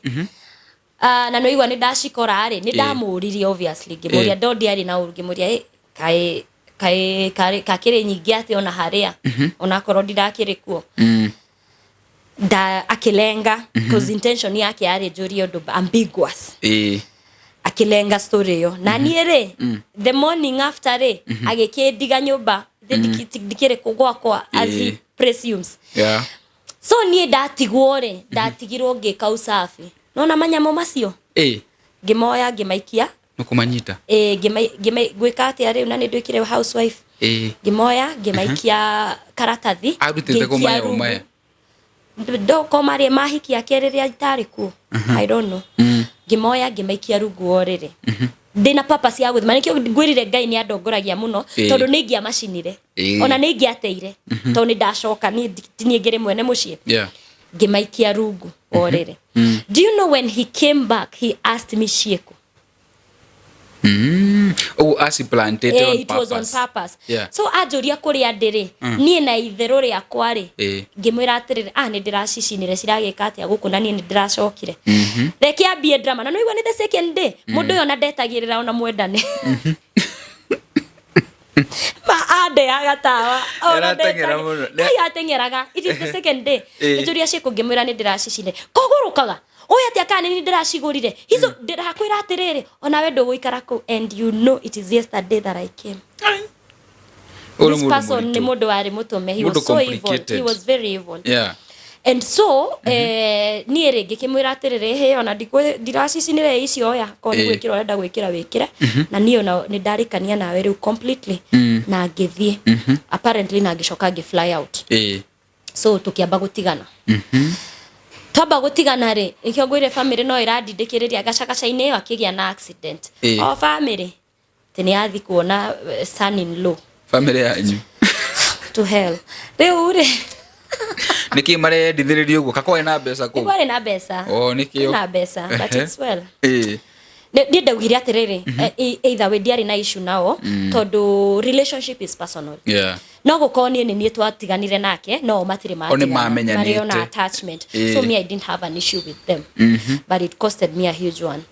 na nĩigua nĩ ndacikora rĩ, nĩ ndamũririe obviously, ngĩmũria ndo ndiarĩ na ũru, ngĩmũria, "Ĩ, kaĩ kaĩ kaĩ kakĩrĩ nyingĩ atĩa ona harĩa onakorwo ndirakĩrĩ kuo?" Nda akĩlenga, cause intention yake yarĩ njũrie ũndũ ambiguous. Akĩlenga story ĩyo na niĩ rĩ, the morning after rĩ, agĩkĩndiga nyũmba. Ndikĩrĩ kũ gwakwa, as he presumes. So niĩ ndatigwo rĩ, ndatigirwo ngĩka usafi nona manyamũ macio. Ngĩmoya, ngĩmaikia.
Nĩ kũmanyita.
Ĩ, ngwĩka atĩa rĩu na nĩ nduĩkire housewife? Ngĩmoya, ngĩmaikia karatathi.
Arutĩte
ngĩikia
kũmaya
rungu.
ũmaya.
Ndoko marĩa mahiki ake rĩrĩa itarĩ kuo, I don't know. Ngĩmoya, ngĩmaikia rungu wa ũrĩrĩ ndĩna purpose ya gũthima. Nĩkĩo ngwĩrire Ngai nĩ andongoragia mũno, tondũ nĩ ingĩamacinire, ona nĩ ingĩateire, tondũ nĩ ndacoka niĩ ti niĩ ngĩrĩ mwene mũciĩ. Ngĩmaikia rungu wa ũrĩrĩ. Do you know, when he came back, he asked me ciĩkũ.
Ũguo aciplantĩte on
It was on
purpose.
purpose. So anjũria kũrĩa ndĩrĩ niĩ na itherũ rĩakwa rĩ, ngĩmwĩra atĩrĩrĩ, ah, nĩ ndĩracicinire, ciragĩka atĩa gũkũ na niĩ nĩ ndĩracokire. Reke ambie drama na nĩigua nĩ the second day mũndũ ũyũ ona ndetagĩrĩra ona mwendane ma andeaga tawa ona.
Arateng'era mũno.
Ngai ateng'eraga. It is the second day. Nĩnjũria ciĩkũ, ngĩmwĩra nĩ ndĩracicinire. Kũgũrũkaga ũyũ atĩa kana nĩ ndĩracigũrire hizo? Ndĩrakwĩra atĩrĩrĩ, onawe ndũgũikara kũu, and you know it is yesterday that I came.
Ũyũ nĩ
This
mũndũ
person nĩ
mũritũ.
mũndũ warĩ mũtũme. He
Mũndũ
was so evil. He
complicated.
was very evil. And so niĩ rĩ, ngĩkĩmwĩra atĩrĩrĩ, hĩ, ona ndiracicinire icio, oya korwo nĩ gwĩkĩra ũrenda gwĩkĩra wĩkĩre, na niĩ ona nĩ ndarĩkania nawe rĩu completely. Na ngĩthiĩ apparently, na ngĩcoka ngĩ fly out. So tũkĩamba gũtigana. Twamba gũtigana rĩ, nĩkĩo ngwĩre family no ĩrandindĩkĩrĩria gacagaca-inĩ ĩyo akĩgĩa na accident. O family atĩ nĩ yathi kuona son in law.
Family yanyu.
To hell. Rĩu rĩ,
Nĩkĩ marendithĩrĩria ũguo kakwarĩ na mbeca
nĩ
kũu?
kwarĩ na mbeca.
Oh, nĩkĩo.
Na mbeca, but it's well. Niĩ ndaugire atĩrĩrĩ, either way ndiarĩ na issue nao, tondũ relationship is personal. No gũkorwo niĩ nĩ niĩ twatiganire nake, no o matirĩ
O nĩ
matigana.
mamenyanĩte.
Marĩ ona attachment. So me, I didn't have an issue with them, but it costed me a huge one.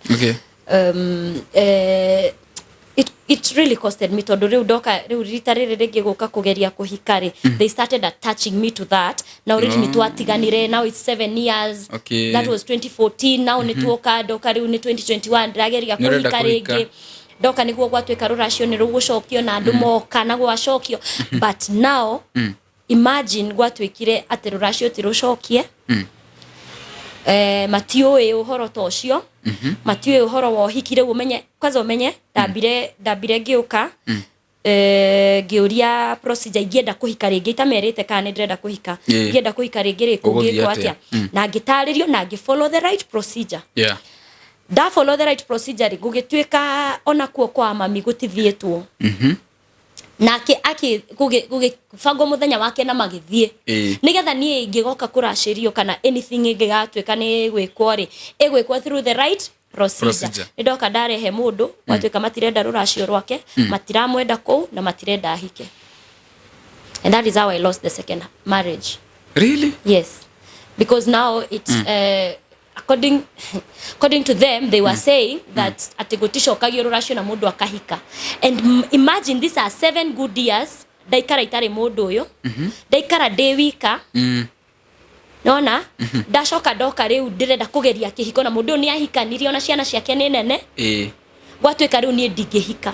It really costed me, tondũ rĩu ndoka rĩu rita rĩrĩ rĩngĩ gũka kũgeria kũhika rĩ, they started attaching me to that. Na already nĩ twatiganire. Now it's 7 years. That was 2014. Now nĩ tuoka ndoka rĩu nĩ 2021, ndĩrageria
Nĩ ũrenda
kũhika
kũhika.
rĩngĩ. Ndoka nĩguo gwatuĩka rũracio nĩ rũgũcokio na andũ moka na gwacokio, but now imagine gwatuĩkire atĩ rũracio ti rũcokie. Matiũĩ ũhoro ta ũcio, matiũĩ ũhoro wa ũhiki. Rĩu ũmenye kwanza, ũmenye ndambire ngĩũka, ngĩũria procedure ingĩenda kũhika rĩngĩ, itamerĩte kana nĩ ndĩrenda kũhika. Ingĩenda kũhika rĩngĩ rĩ,
Ũgũthiĩ
kũngĩkwo
atĩa?
atĩa? Na ngĩtarĩrio na ngĩ follow the right procedure. Nda follow the right procedure rĩ, gũgĩtuĩka ona kuo kwa mami gũtithiĩtwo. Nake akĩ gũgĩbangwo mũthenya wake na magĩthiĩ, nĩgetha niĩ ingĩgoka kũracĩrio kana anything ĩngĩgatuĩka nĩ gwĩkwo rĩ, ĩgwĩkwo through the right procedure.
Procedure.
Nĩ ndoka ndarehe mũndũ, gwatuĩka matirenda rũracio rwake, matiramwenda kũu na matirenda ahike. And that is how I lost the second marriage.
Really?
Yes, because now it's according to them, they were saying that atĩ gũticokagio rũracio na mũndũ akahika. And imagine, these are 7 good years ndaikara itarĩ mũndũ ũyũ, ndaikara ndĩ wika. Nona ndacoka ndoka rĩu ndĩrenda kũgeria kĩhiko na mũndũ ũyũ nĩ ahikanirie, ona ciana ciake nĩ nene. Gwatuĩka rĩu niĩ ndingĩhika.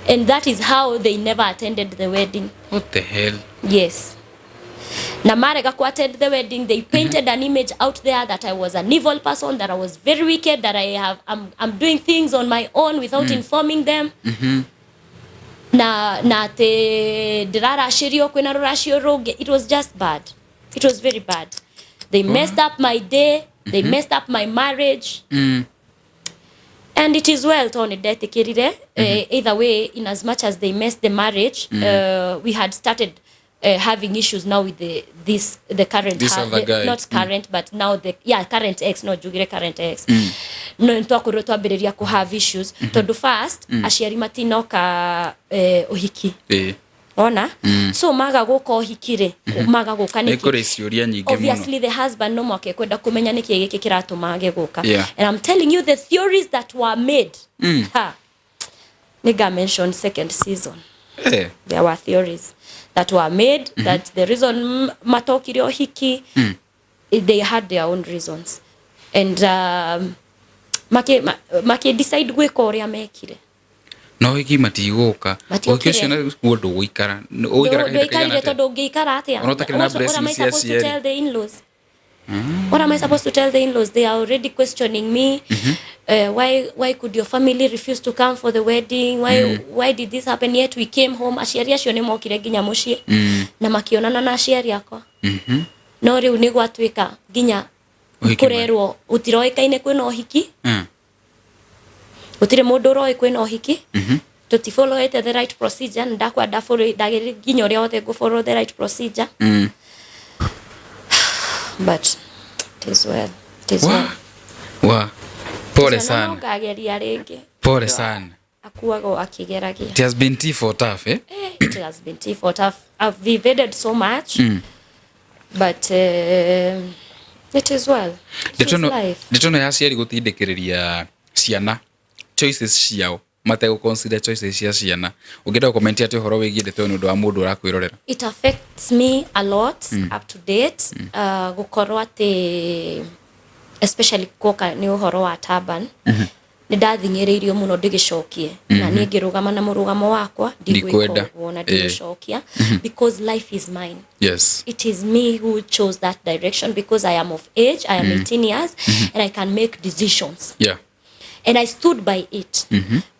And that is how they never attended the wedding.
What the hell?
Yes. Na marega ku attend the wedding, they painted an image out there that I was an evil person, that I was very wicked, that I'm doing things on my own without informing them. Na atĩ ndĩraracĩrio kwĩna rũracio rũngĩ. It was just bad. It was very bad. They messed up my day, they messed up my marriage. And it is well tondũ nĩ ndetĩkĩrire. Either way, in as much as they messed the marriage, we had started having issues now with the this the current
This other guy.
Not current, but now the, yeah, current ex, no njugire current ex. No nĩtwakorirwo twambĩrĩria kũ have issues tondũ first aciari matinoka ũhiki. Ona so maga gũka ũhiki rĩ, maga gũka
Nĩ
nĩkĩ?
kũrĩ ciũria nyingĩ mũno.
Obviously the husband no mwaka ekwenda kũmenya nĩkĩ gĩkĩ kĩratũma age gũka. And I'm telling you, the theories that were made, ha, nĩnga mention second season. There were theories that were made that the reason matokire ũhiki, they had their own reasons, and maki decide gwĩka ũrĩa mekire.
No ũhiki matigũka.
Matiokire.
Ũhiki ũcio naguo ndũgũikara. Ũgũikara kahinda kaigana
Ndũikarire
atĩa?
tondũ ũngĩikara atĩa?
Ona ũtakĩrĩ na
What am I
blessings cia
supposed to
aciari.
tell the in-laws? What am I supposed to tell the in-laws? They are already questioning me. Why could your family refuse to come for the wedding? Why did this happen? Yet we came home. Aciari acio nĩ mokire nginya mũciĩ na makĩonana na aciari akwa. No rĩu nĩ gwatuĩka nginya
Ũhiki
kũrerwo gũtiroĩkaine kwĩna ũhiki, gũtirĩ mũndũ ũroĩ kwĩna ũhiki, tũtifollowete the right procedure. Ndakwa ndafollow ndagĩrĩire nginya ũrĩa wothe ngũfollow the right procedure, but it is well, it is
Wa.
well.
Wa. Pole
No
sana.
ngageria rĩngĩ.
Pole sana.
Akuaga o akĩgeragia.
It has been tea for tough, eh?
Eh, it has been tea for tough. I've evaded so much, but it is well. It is
Ndeto ĩno,
life.
ndeto ĩno ya aciari gũtindĩkĩrĩria ciana choices ciao mategũ consider choices cia ciana, ũngĩenda gũcomment atĩ ũhoro wĩgiĩ ndeto ĩyo nĩ ũndũ wa mũndũ ũrakwĩrorera?
It affects me a lot up to date, gũkorwo atĩ especially kuoka nĩ ũhoro wa taban, nĩ ndathing'ĩrĩirio mũno ndĩgĩcokie na niĩ ngĩrũgama na mũrũgamo wakwa, ndigwĩka
Ndikwenda.
ũguo na ndigũcokia, because life is mine. It is me who chose that direction because I am of age. I am 18 years and I can make decisions. And I stood by it.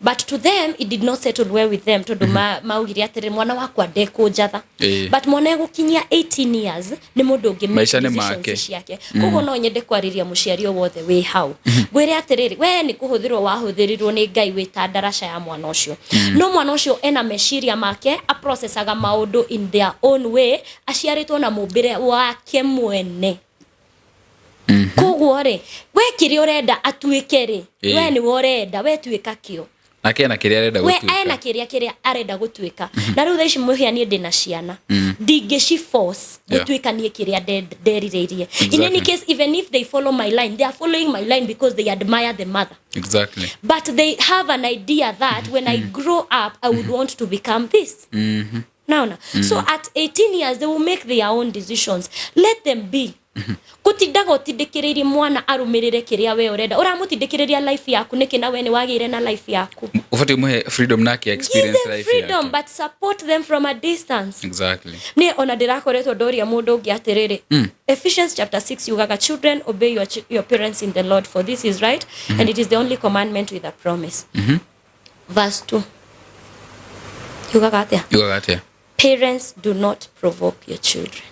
But to them, it did not settle well with them. Tondũ maugire atĩrĩ, mwana wakwa ndekũnjatha. But mwana egũkinyia 18 years nĩ mũndũ ũngĩ make
Maica nĩ
decisions
make.
ciake. Koguo no nyende kwarĩria mũciari o wothe wĩ hau. Ngwĩre atĩrĩrĩ, we nĩ kũhũthĩrwo wahũthĩrirwo nĩ Ngai wĩ ta ndaraca ya mwana ũcio. No mwana ũcio ena meciria make, aprocessaga maũndũ in their own way, aciarĩtwo na mũmbĩre wake mwene. Koguo rĩ, we kĩrĩa ũrenda atuĩke rĩ, we nĩwe ũrenda, we tuĩka kĩo.
Nake ena kĩrĩa arenda
We
gũtuĩka.
ena kĩrĩa arenda gũtuĩka. Na rĩu thaa ici mũhĩa niĩ ndĩna ciana, ndingĩci force gũtuĩka niĩ kĩrĩa nderirĩirie. In any case, even if they follow my line, they are following my line because they admire the mother, but they have an idea that when I grow up I would want to become this. Naona so at 18 years they will make their own decisions. Let them be. Gũtindaga ũtindĩkĩrĩirie mwana arũmĩrĩre kĩrĩa we ũrenda, ũramũtindĩkĩrĩria life yaku nĩkĩ na we nĩ wagĩire na life yaku?
Ũbatiĩ ũmũhe freedom nake
Give
experience
them
life
freedom,
yake.
but support them from a distance. Niĩ ona ndĩrakoretwo ndoria mũndũ ũngĩ atĩrĩrĩ, Ephesians chapter 6 yugaga, "Children, obey your parents in the Lord, for this is right, and it is the only commandment with a promise." Verse 2 yugaga atĩa?
Yugaga atĩa?
"Parents, do not provoke your children."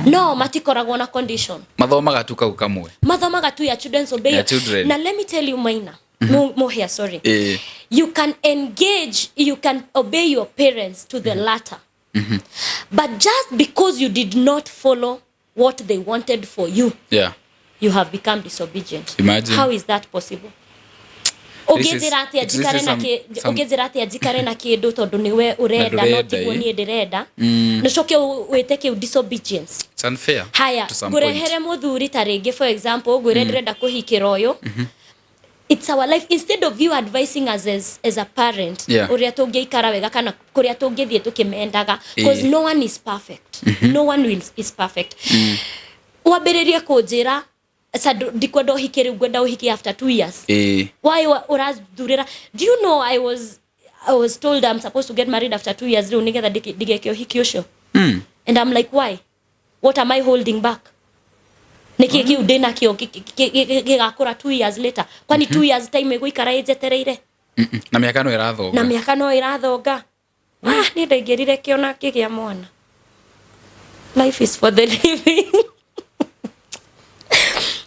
No matikoragwo na condition.
Mathomaga tu kau kamwe.
Mathomaga tu ya children obey.
Ya children.
Na let me tell you, Maina, Mohia, sorry, you can engage, you can obey your parents to the latter, but just because you did not follow what they wanted for you, you have become disobedient.
Imagine.
How is that possible?
This is-
Ũngĩnjĩra atĩa
this is
njikare na ũngĩnjĩra atĩa njikare na kĩndũ tondũ nĩwe ũrenda, no
ndũrenda,
tiguo
ĩ.
niĩ ndĩrenda, nĩcoke wĩte kĩu disobedience?
It's unfair
Haya,
to some point.
ngũrehere mũthuri ta rĩngĩ, for example, ngwĩre ndĩrenda kũhikĩra ũyũ. It's our life. Instead of you advising us as a parent ũrĩa tũngĩikara wega kana kũrĩa tũngĩthiĩ tũkĩmendaga, because no one is perfect, no one is perfect, wambĩrĩrie kũnjĩra sa ndikwenda ũhiki rĩu, ngwenda ũhiki after 2 years. Why ũrathurĩra? Do you know I was told I'm supposed to get married after 2 years rĩu nĩgetha ndigeke ũhiki ũcio? And I'm like, why? What am I holding back? Nĩkĩ kĩu ndĩnakĩo gĩgakũra 2 years later? Kwani 2 years time ĩgũikara ĩnjetereire?
Na mĩaka no ĩrathonga.
Na mĩaka no ĩrathonga. Ah, niĩ ndaingĩrire kĩona kĩgĩa mwana. Life is for the living.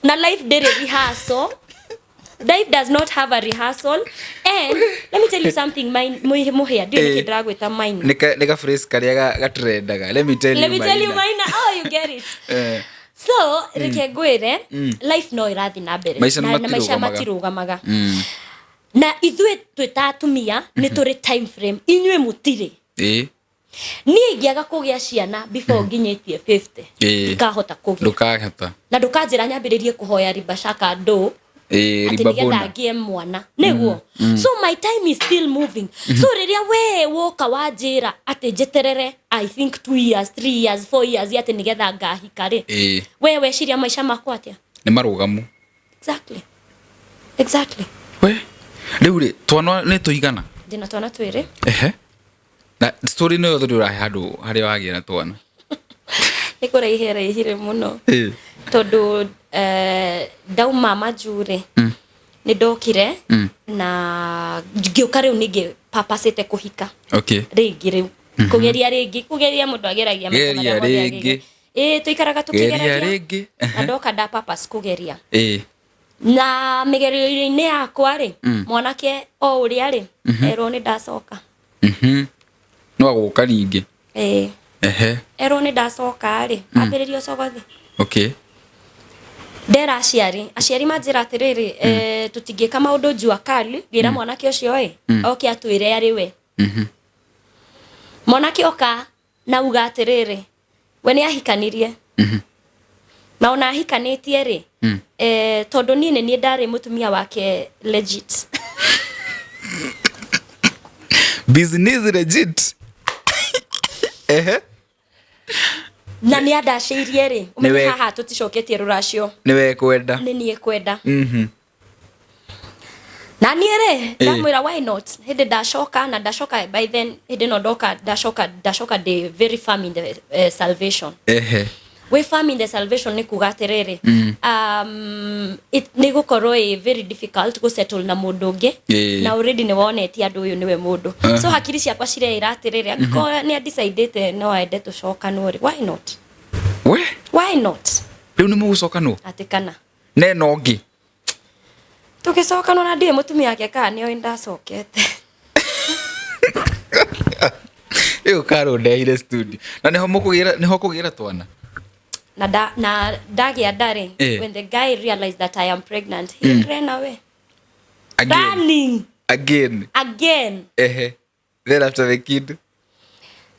Na life ndĩrĩ rehearsal. Life does not have a rehearsal. And let me tell you something, mine muhia ndiũ nĩkĩ ndĩragwĩta mine.
Nĩ ka phrase karĩa gatrendaga, let me tell
Let
you.
me tell you.
Maina.
Mine. Oh, you get it. So reke ngwĩre, life no ĩrathiĩ na mbere.
Maica
Na maica
matirũgamaga.
Matirũgamaga. Na ithuĩ twĩ ta atumia nĩ tũrĩ time frame, inyuĩ mũtirĩ. Niĩ ingĩaga kũgĩa ciana before nginyĩtie 50, ndikahota kũgĩa.
Ndũkahota.
Na ndũkanjĩra nyambĩrĩrie kũhoya ribashaka ndũ atĩ nĩgetha
ribabona
ngĩe mwana nĩguo. So my time is still moving. So rĩrĩa we woka wanjĩra atĩ njeterere, I think 2 years, 3 years, 4 years, atĩ nĩgetha ngahika rĩ, we weciria maica makwa atĩa?
Nĩ marũgamu.
Exactly.
We rĩu rĩ, twana nĩ tũigana?
Ndĩna twana twĩrĩ.
Ehe, na story ĩno yothe ndũrahe handũ harĩa wagĩa na twana?
Nĩ kũraihe raihire mũno, tondũ ndauma majuu rĩ, nĩ ndokire na ngĩũka rĩu ningĩ papacĩte kũhika rĩngĩ, rĩu kũgeria rĩngĩ, kũgeria mũndũ ageragia maita
Geria
marĩa mothe
rĩngĩ.
agĩire. Ĩĩ, tũikaraga
Geria
tũkĩgeragia.
rĩngĩ.
Na ndoka nda purpose kũgeria
ĩ
na mĩgerio-inĩ yakwa rĩ, mwanake o ũrĩa rĩ erwo nĩ ndacoka.
No agũka ningĩ.
Ĩĩ. Erwo nĩ ndacoka rĩ, ambĩrĩria ũcogothi. Ndera aciari, aciari manjĩra atĩrĩrĩ, tũtingĩka maũndũ jua kali, ngĩra mwanake ũcio ĩ oke atwĩre arĩ we. Mwanake oka na uga atĩrĩrĩ, we nĩ ahikanirie na ona ahikanĩtie rĩ, tondũ niĩ nĩ niĩ ndarĩ mũtumia wake legit.
Business legit, ehe.
Na nĩ andacĩirie rĩ, ũmenye haha tũticoketie rũracio.
Nĩ wekwenda.
Nĩ niĩ kwenda. Na niĩ rĩ, ndamwĩra why not. Hĩndĩ ndacoka na ndacoka, by then hĩndĩ ĩno ndoka ndacoka, ndacoka ndĩ very firm in the salvation. Wĩ firm in the salvation nĩ kuga atĩrĩrĩ, nĩ gũkorwo ĩ very difficult gũsettle na mũndũ ũngĩ. Na already nĩ wonetie andũ ũyũ nĩwe mũndũ, so hakiri ciakwa cireĩra atĩrĩrĩ, angĩkorwo nĩ adecidĩte no ende tũcokanwo rĩ, why not?
We.
Why not?
Rĩu nĩ mũgũcokanwo?
Atĩ kana.
Nena ũngĩ.
Tũgĩcokanwo na ndiũĩ mũtumia wake kana nĩoĩ ndacokete.
Rĩu karũ ndehire studio na nĩho mũkũgĩra, nĩho kũgĩra twana.
Na ndagĩa ndarĩ, when the guy realized that I am pregnant, he ran away.
Again?
Running.
Again?
Again.
Ehe, then after the kid?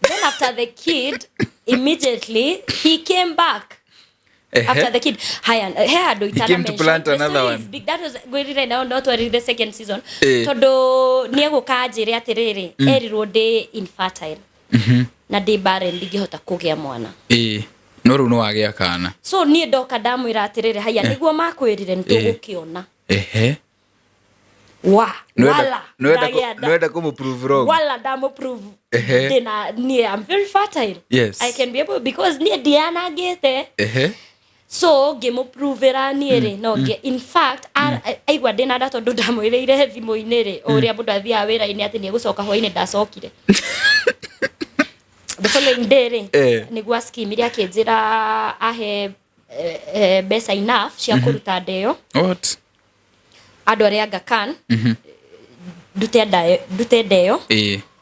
Then after the kid, immediately he came back. After the kid, haya, he handũ
He came to plant
The
another
story
one.
is big. That was ngwĩrire no no twarire the second season, tondũ nĩ egũka anjĩre atĩrĩrĩ, erirwo ndĩ infertile na ndĩ barren, ndingĩhota kũgĩa mwana.
Ĩ, no rĩu nĩ wagĩa kana.
So niĩ ndoka ndamwĩra atĩrĩrĩ, haya, nĩguo makwĩrire, nĩ tũgũkĩona. Wa wala ndagĩa nda.
Nĩwenda kũmũ prove wrong.
Wala ndamũ-prove ndĩna niĩ, I'm very fertile. I can be able, because niĩ ndianangĩte. So ngĩmũprovĩra niĩ rĩ, no ngĩ in fact aigua ndĩna nda, tondũ ndamwĩrĩire thimũ-inĩ rĩ, o ũrĩa mũndũ athiaga wĩra-inĩ atĩ nĩ egũcoka hwainĩ, ndacokire the following day rĩ. Nĩguo askimire akĩnjĩra ahe mbeca enough cia kũruta nda ĩyo.
What?
Andũ arĩa Aga Khan, ndute nda ndute nda ĩyo,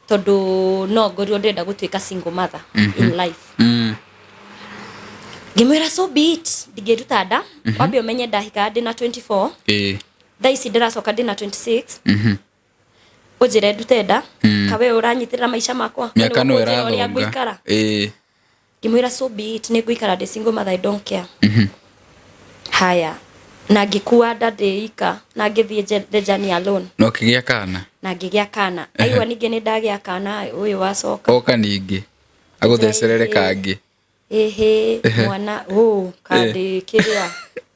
tondũ no ngorirwo ndĩrenda gũtuĩka single mother in life. Ngĩmwĩra so be it, ndingĩruta nda. Wambe ũmenye ndahikaga ndĩna 24. Thaa ici ndĩracoka ndĩna 26. Ũnjĩre ndute nda, kawe ũranyitĩrĩra maica makwa?
Mĩaka no
Nĩwe ũkũnjĩra ũrĩa
ĩrathonga.
ngũikara. Ngĩmwĩra so be it, nĩ ngũikara ndĩ single mother, I don't care. Haya, na ngĩkua nda ndĩ ika na ngĩthiĩ the journey alone.
No kĩgĩa kana.
Na ngĩgĩa kana. Aigua ningĩ nĩ ndagĩa kana, ũyũ wacoka.
Oka ningĩ agũthecerere kangĩ.
Ĩhĩ, mwana ũ kandĩ kĩrĩa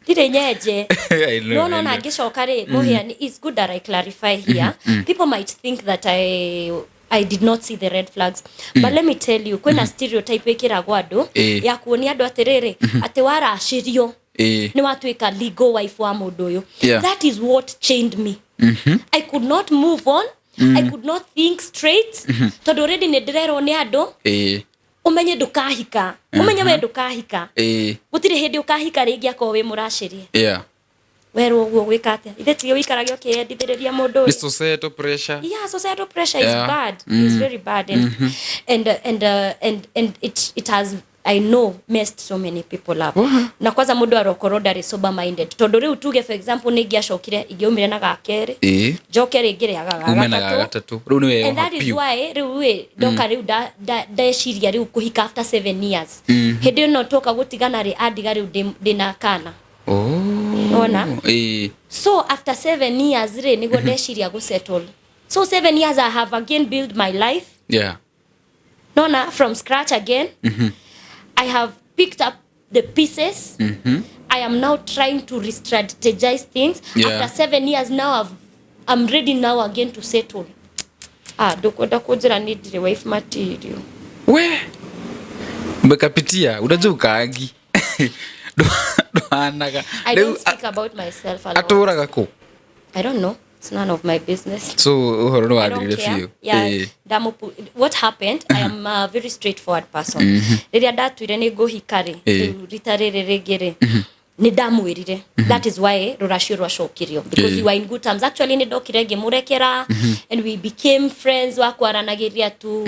ndirĩ nyenje.
I know,
No, no.
I
Na
know.
ngĩcoka rĩ, mũhĩa, it's good that I clarify here. People might think that I did not see the red flags, but let me tell you, kwĩna stereotype ĩkĩragwo andũ ya kuonia andũ atĩrĩrĩ, atĩ waracĩrio nĩ watuĩka legal wife wa mũndũ ũyũ. That is what chained me. I could not move on. I could not think straight, tondũ already nĩ ndĩrerwo nĩ andũ. Ũmenye ndũkahika, ũmenye we ndũkahika. Gũtirĩ hĩndĩ ũkahika rĩngĩ akorwo wĩ mũracĩrie. Werwo ũguo gwĩka atĩa? Ithe tige ũikarage ũkĩyendithĩrĩria mũndũ
Nĩ
ũyũ.
Societal pressure.
Yeah, societal pressure is bad, is very bad, and it has, I know, messed so many people up. Na kwanza mũndũ arokorwo ndarĩ sober minded, tondũ rĩu tuge, for example, nĩ ingĩacokire, ingĩaumire na gakerĩ, njoke rĩngĩ rĩaga ga
Ume na ga
gatatũ.
Gatatũ rĩu nĩ
And
weyoha
that is
piũ.
why rĩu ĩ ndoka rĩu ndeciria rĩu kũhika after 7 years, hĩndĩ ĩno twoka gũtigana rĩ, andiga rĩu ndĩna kana. Wona? So after 7 years rĩ, nĩguo ndeciria gũsettle. So 7 years I have again built my life, nona, from scratch again. I have picked up the pieces. I am now trying to re-strategize things. After 7 years now, I'm ready now again to settle. Ah, ndukwenda kunjira ni ndirĩ wife material.
We umekapitia, unajua ukaangi ndwanaga.
I
Rĩu,
don't speak about myself a lot.
Atũraga kũ?
I don't know, it's none of my business.
So ũhoro nĩ
I don't
wathirire
care.
biũ?
Yeah, what happened, I am a very straightforward person. Rĩrĩa ndatuire nĩ ngũhika rĩ, rĩu rita rĩrĩ rĩngĩ rĩ, nĩ ndamwĩrire. That is why rũracio rwacokirio, because we were in good terms. Actually, nĩ ndokire ngĩmũrekera and we became friends wa kwaranagĩria tu.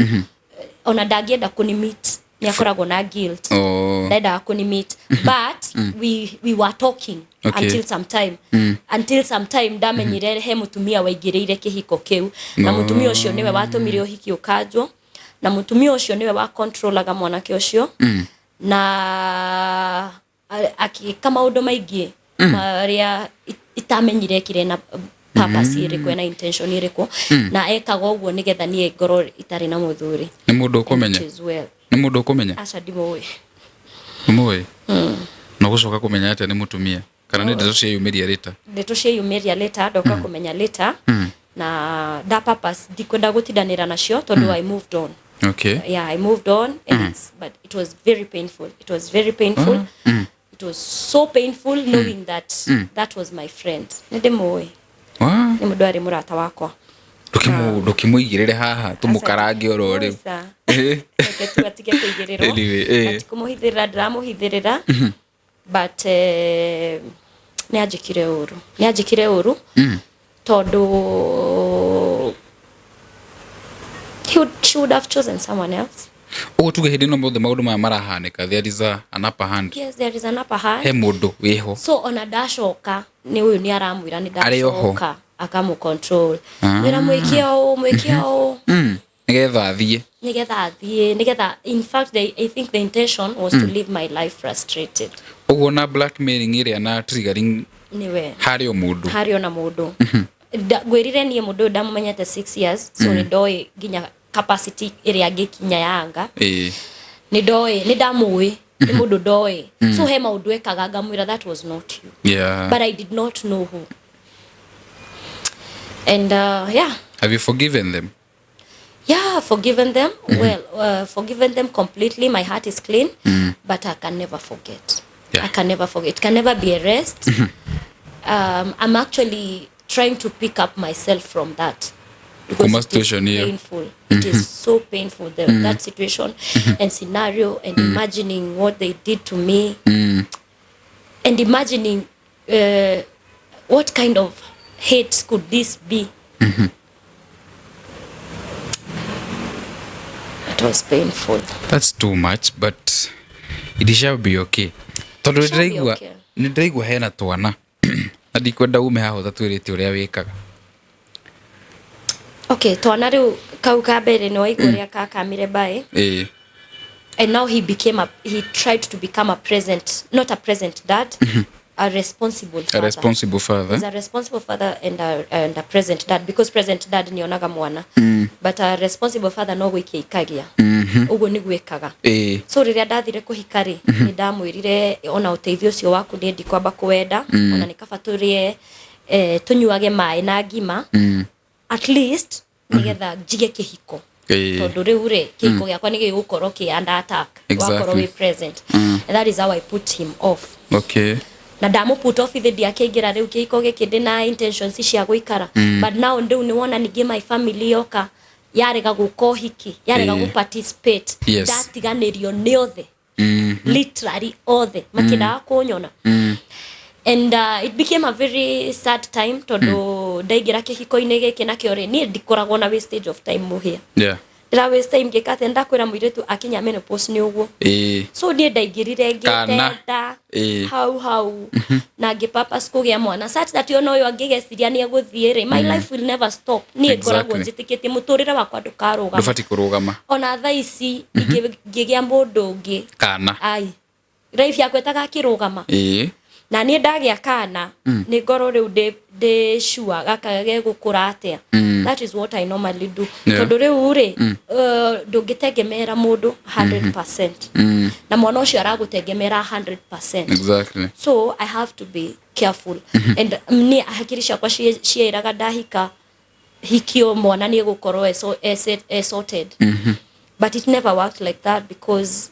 Ona ndangĩenda kũni meet, nĩ akoragwo na guilt. Ndendaga kũni meet, but we were talking until some time ndamenyire he mutumia waingĩrĩire kĩhiko kĩu, na mutumia ũcio nĩwe watũmire ũhiki ũkanjwo, na mutumia ũcio nĩwe wa controlaga mwanake ũcio na akĩka maũndũ maingĩ marĩa itamenyire ekire na purpose ĩrĩkũ, ena intention ĩrĩkũ, na ekaga ũguo nĩgetha niĩ ngorwo itarĩ na mũthuri.
Nĩ mũndũ
And
ũkũmenya?
it is well.
Nĩ mũndũ ũkũmenya?
Aca, ndimũĩ.
Mũĩ na ũgũcoka kũmenya atĩa nĩ mũtumia, kana nĩ ndeto cieyumĩria rĩta?
Ndeto cieyumĩria later, ndoka kũmenya later, na da purpose ndikwenda gũtindanĩra nacio tondũ I moved on. Yeah, I moved on, and but it was very painful. It was very painful. It was so painful knowing that that was my friend. Nĩ ndĩmũĩ. Nĩ mũndũ arĩ mũrata wakwa.
Ndũkĩmũigĩrĩre haha tũmũkarange oro rĩu.
Aca. Reke tu atige kũigĩrĩrwo.
Anyway,
Na ti kũmũhithĩrĩra, ndĩramũhithĩrĩra, but nĩ anjĩkire ũru, nĩ anjĩkire ũru, tondũ she would have chosen someone else.
Ũguo tuge hĩndĩ ĩno mothe maũndũ maya marahanĩka, there is an upper hand.
Yes, there is an upper hand.
He mũndũ wĩho.
So ona ndacoka, nĩ ũyũ nĩ aramwĩra nĩ
Arĩ oho.
ndacoka, akamũ control, mwĩra mwĩke ũũ, mwĩke ũũ.
Nĩgetha athiĩ.
Nĩgetha athiĩ, nĩgetha, in fact, I think the intention was to live my life frustrated.
Ũguo na blackmailing ĩrĩa na triggering
Nĩwe.
harĩ o mũndũ.
Harĩ ona mũndũ. Ngwĩrire niĩ mũndũ ũyũ ndamũmenyete 6 years, so nĩ ndoĩ nginya capacity ĩrĩa angĩkinya ya anga. Nĩ ndoĩ, nĩ ndamũĩ, nĩ mũndũ ndoĩ, so he maũndũ ekaga ngamwĩra that was not you. But I did not know who, and yeah.
Have you forgiven them?
Yeah, forgiven them. Well, forgiven them completely. My heart is clean, but I can never forget. I can never forget. It can never be erased. I'm actually trying to pick up myself from that because
Kuma
it is
situation hiyo.
painful. It is so painful, that situation and scenario, and imagining what they did to me and imagining what kind of hate could this be. It was painful.
That's too much, but it shall be okay, tondũ
It shall be
ndĩraigua
okay.
nĩ ndĩraigua hena twana na ndikwenda ume haha ũtatwĩrĩte ũrĩa wĩkaga.
Okay, twana rĩu, kau ka mbere nĩ waigua ũrĩa kakamire bae. And now he tried to become a present, not a present dad, a responsible father.
A responsible father.
He's a responsible father and a present dad, because present dad nionaga mwana, but a responsible father no gwĩkia ikagia ũguo nĩguo ĩkaga. So rĩrĩa ndathire kũhika rĩ, nĩ ndamwĩrire ona ũteithio ũcio waku niĩ ndikwamba kũwenda, ona nĩ kaba tũrĩe tũnyuage maĩ na ngima at least, nĩgetha njige kĩhiko, tondũ rĩu rĩ, kĩhiko gĩakwa nĩ gĩgũkorwo kĩ under attack wakorwo wĩ present. And that is how I put him off. Na ndamũ put off, ithe ndiakĩingĩra rĩu kĩhiko gĩkĩ ndĩna intentions cia gũikara, but now rĩu nĩ wona ningĩ my family yoka Yarega gũka ũhiki, yarega
Ĩĩ.
gũ participate, ndatiganĩrio nĩ othe, literally othe matiendaga kũnyona. And it became a very sad time tondũ ndaingĩra kĩhiko-inĩ gĩkĩ nakĩo rĩ, niĩ ndikoragwo na wastage of time, mũhĩa. Ndĩra waste time ngĩka atĩa? Ndakwĩra mũirĩtu akinya menopause nĩ ũguo. So niĩ ndaingĩrire
Kana.
ngĩtenda hau hau na ngĩ purpose kũgĩa mwana such that ona ũyũ angĩgeciria nĩ egũthiĩ rĩ, my life will never stop. Niĩ ngoragwo njĩtĩkĩtie mũtũrĩre wakwa ndũkarũgama.
Ndũbatiĩ kũrũgama.
Ona thaa ici ingĩgĩa mũndũ ũngĩ,
Kana.
ai, life yakwa ĩtagakĩrũgama. Na niĩ ndagĩa kana nĩ ngorwo rĩu ndĩ sure gaka gegũkũra atĩa. That is what I normally do. Tondũ rĩu rĩ, ndũngĩtengemera mũndũ 100%, na mwana ũcio aragũtengemera 100%. So I have to be careful. And niĩ hakiri ciakwa ciĩraga ndahika hikio mwana nĩ egũkorwo e sorted, but it never worked like that because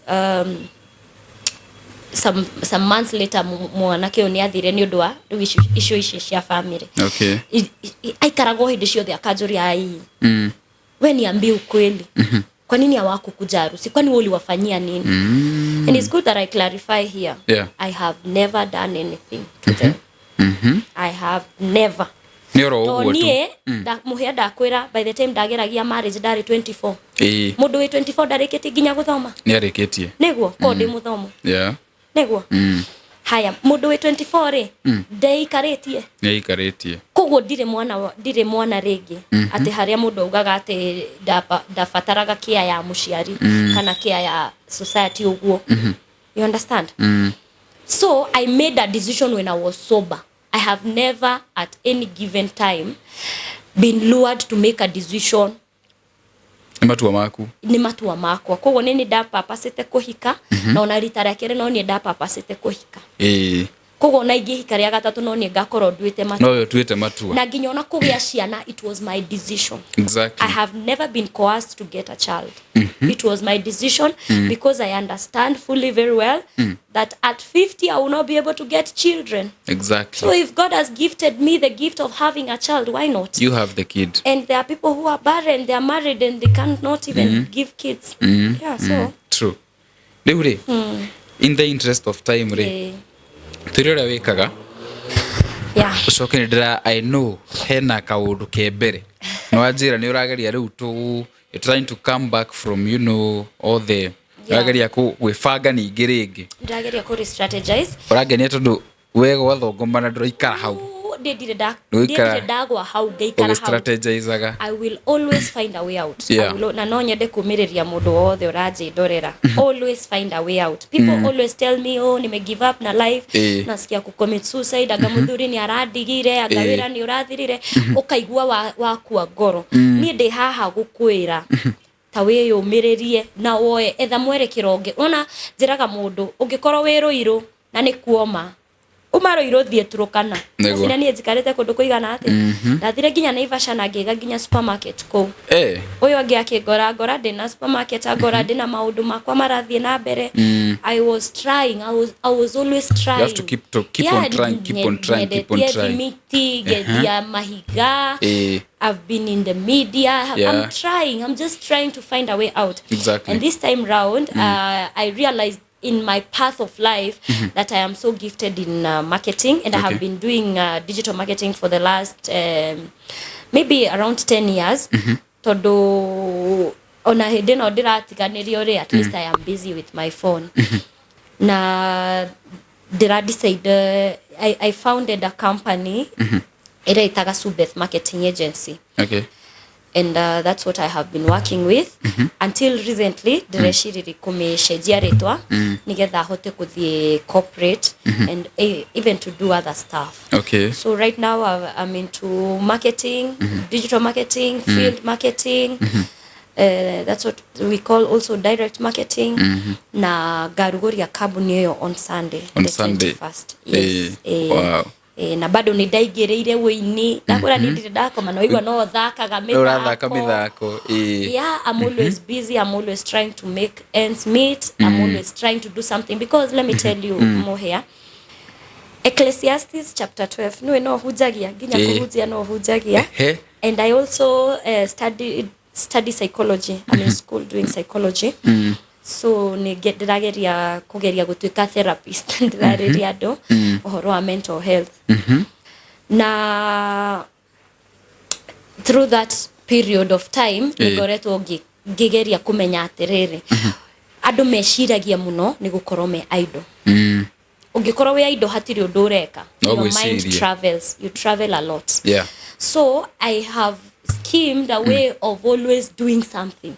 some months later mwanake ũyũ nĩ athire nĩ ũndũ wa rĩu icio ici cia family. Aikaragwo hĩndĩ ciothe akanjũria, "Ai, we niambie ukweli, kwa nini hawakukuja harusi? Kwani wewe uliwafanyia nini?" And it's good that I clarify here. I have never done anything to them. I have never.
Nĩ oro
To
ũguo tu.
niĩ mũhĩa ndakwĩra, by the time ndageragia marriage ndarĩ 24. Mũndũ wĩ 24 ndarĩkĩtie nginya gũthoma.
Nĩ arĩkĩtie.
Nĩguo ko ndĩ mũthomo. Nĩguo. Haya, mũndũ wĩ 24 rĩ, ndeikarĩtie?
Nĩ aikarĩtie.
Koguo ndirĩ mwana ndirĩ mwana rĩngĩ atĩ harĩa mũndũ augaga atĩ ndabataraga care ya mũciari kana care ya society ũguo. You understand? So I made a decision when I was sober. I have never at any given time been lured to make a decision.
Nĩ matua maku.
Nĩ matua makwa. Koguo nĩ ndapapacĩte kũhika, na ona rita rĩa kerĩ no niĩ ndapapacĩte kũhika. Koguo ona ingĩhika rĩa gatatũ no niĩ ngakorwo nduĩte matua.
No we ũtuĩte matua.
Na nginya ona kũgĩa ciana, it was my decision. I have never been coerced to get a child. It was my decision because I understand fully very well that at 50 I will not be able to get children. So if God has gifted me the gift of having a child, why not?
You have the kid.
And there are people who are barren, they are married and they cannot even give kids. Yeah, so
True. Rĩu rĩ, in the interest of time rĩ, twĩre ũrĩa wĩkaga. Ũcoke nĩ ndĩra, I know hena kaũndũ ke mbere nĩ wanjĩra nĩ ũrageria rĩu to you're trying to come back from all the ũrageria gwĩbanga ningĩ rĩngĩ.
Ndĩrageria kũ re-strategize.
Ũrangenia tondũ we gwathongomana ndũraikara hau.
Niĩ ndirĩ nda
Nĩ
niĩ
ũikara-
ndirĩ ndagwa hau ngaikara hau.
Ũgĩstrategizaga.
I will always find a way out. I will, na no nyende kumĩrĩria mũndũ wothe ũranjĩndorera. Always find a way out. People always tell me, "Oh, nime give up na life." Nasikia ku commit suicide, anga mũthuri nĩ arandigire, anga wĩra nĩ ũrathirire. Ũkaigua wakua ngoro. Niĩ ndĩ haha gũkwĩra ta wĩyũmĩrĩrie na woe etha mwerekero ũngĩ. Ona njĩraga mũndũ ũngĩkorwo wĩ Rũirũ na nĩ kuoma, uma Rũirũ thiĩ Turukana.
Nĩguo.
Nĩ niĩ njikarĩte kũndũ kũigana atĩ ndathire nginya Naivasha na ngĩiga nginya supermarket kũu. Ũyũ angĩ akĩngora ngora ndĩna supermarket, angora ndĩna maũndũ makwa marathiĩ na mbere. I was trying, I was always trying.
You have to keep on trying, keep on trying, keep on
nyendetie
trying.
thimiti, ngendia mahiga. I've been in the media. I'm trying. I'm just trying to find a way out. And this time round, I realized in my path of life that I am so gifted in marketing, and I have been doing digital marketing for the last maybe around 10 years. Tondũ ona hĩndĩ ĩno ndĩratiganĩrio rĩ, at least I am busy with my phone. Na ndĩra decide, I founded a company ĩrĩa ĩtaga Subeth Marketing Agency, and that's what I have been working with until recently. Ndĩreciriri kũmĩcenjia rĩtwa nĩgetha hote kũthiĩ corporate and even to do other stuff. So right now I'm into marketing, digital marketing, field marketing. That's what we call also direct marketing. Na ngarugũria kambuni ĩyo on Sunday,
On
the
Sunday.
21st. Yes.
Wow.
Na bado nĩ ndaingĩrĩire wĩini. Ndakwĩra niĩ ndirĩ ndakoma, na waigua no thakaga
Nĩ ũrathaka
mĩthako.
Mĩthako.
Yeah, I'm always busy. I'm always trying to make ends meet. I'm always trying to do something because let me tell you more here. Ecclesiastes chapter 12, niwe no hunjagia nginya kũhunjia no hunjagia.
Ehe.
And I also studied Study psychology. I'm in school doing psychology. So nĩ ndĩrageria kũgeria gũtuĩka therapist, ndĩrarĩria andũ ũhoro wa mental health. Na through that period of time nĩ ngoretwo ngĩgeria kũmenya atĩrĩrĩ, andũ meciragia mũno nĩ gũkorwo me idle. Ũngĩkorwo wĩ idle, hatirĩ ũndũ ũreka.
No
Your mind
gwĩciria.
travels, you travel a lot. So I have schemed a way of always doing something.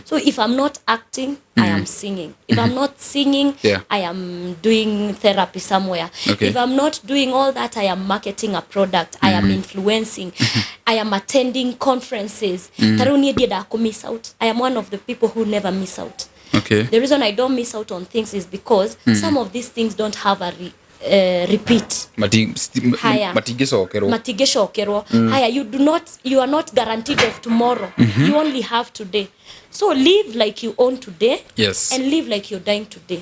So if I'm not acting, I am singing. If I'm not singing, I am doing therapy somewhere. If I'm not doing all that, I am marketing a product. I am influencing. I am attending conferences. Ta rĩu niĩ ndiendaga kũ miss out. I am one of the people who never miss out. The reason I don't miss out on things is because some of these things don't have a repeat. Haya.
Matingĩcokerwo.
Matingĩcokerwo. Haya, you are not guaranteed of tomorrow. You only have today, so live like you own today and live like you're dying today.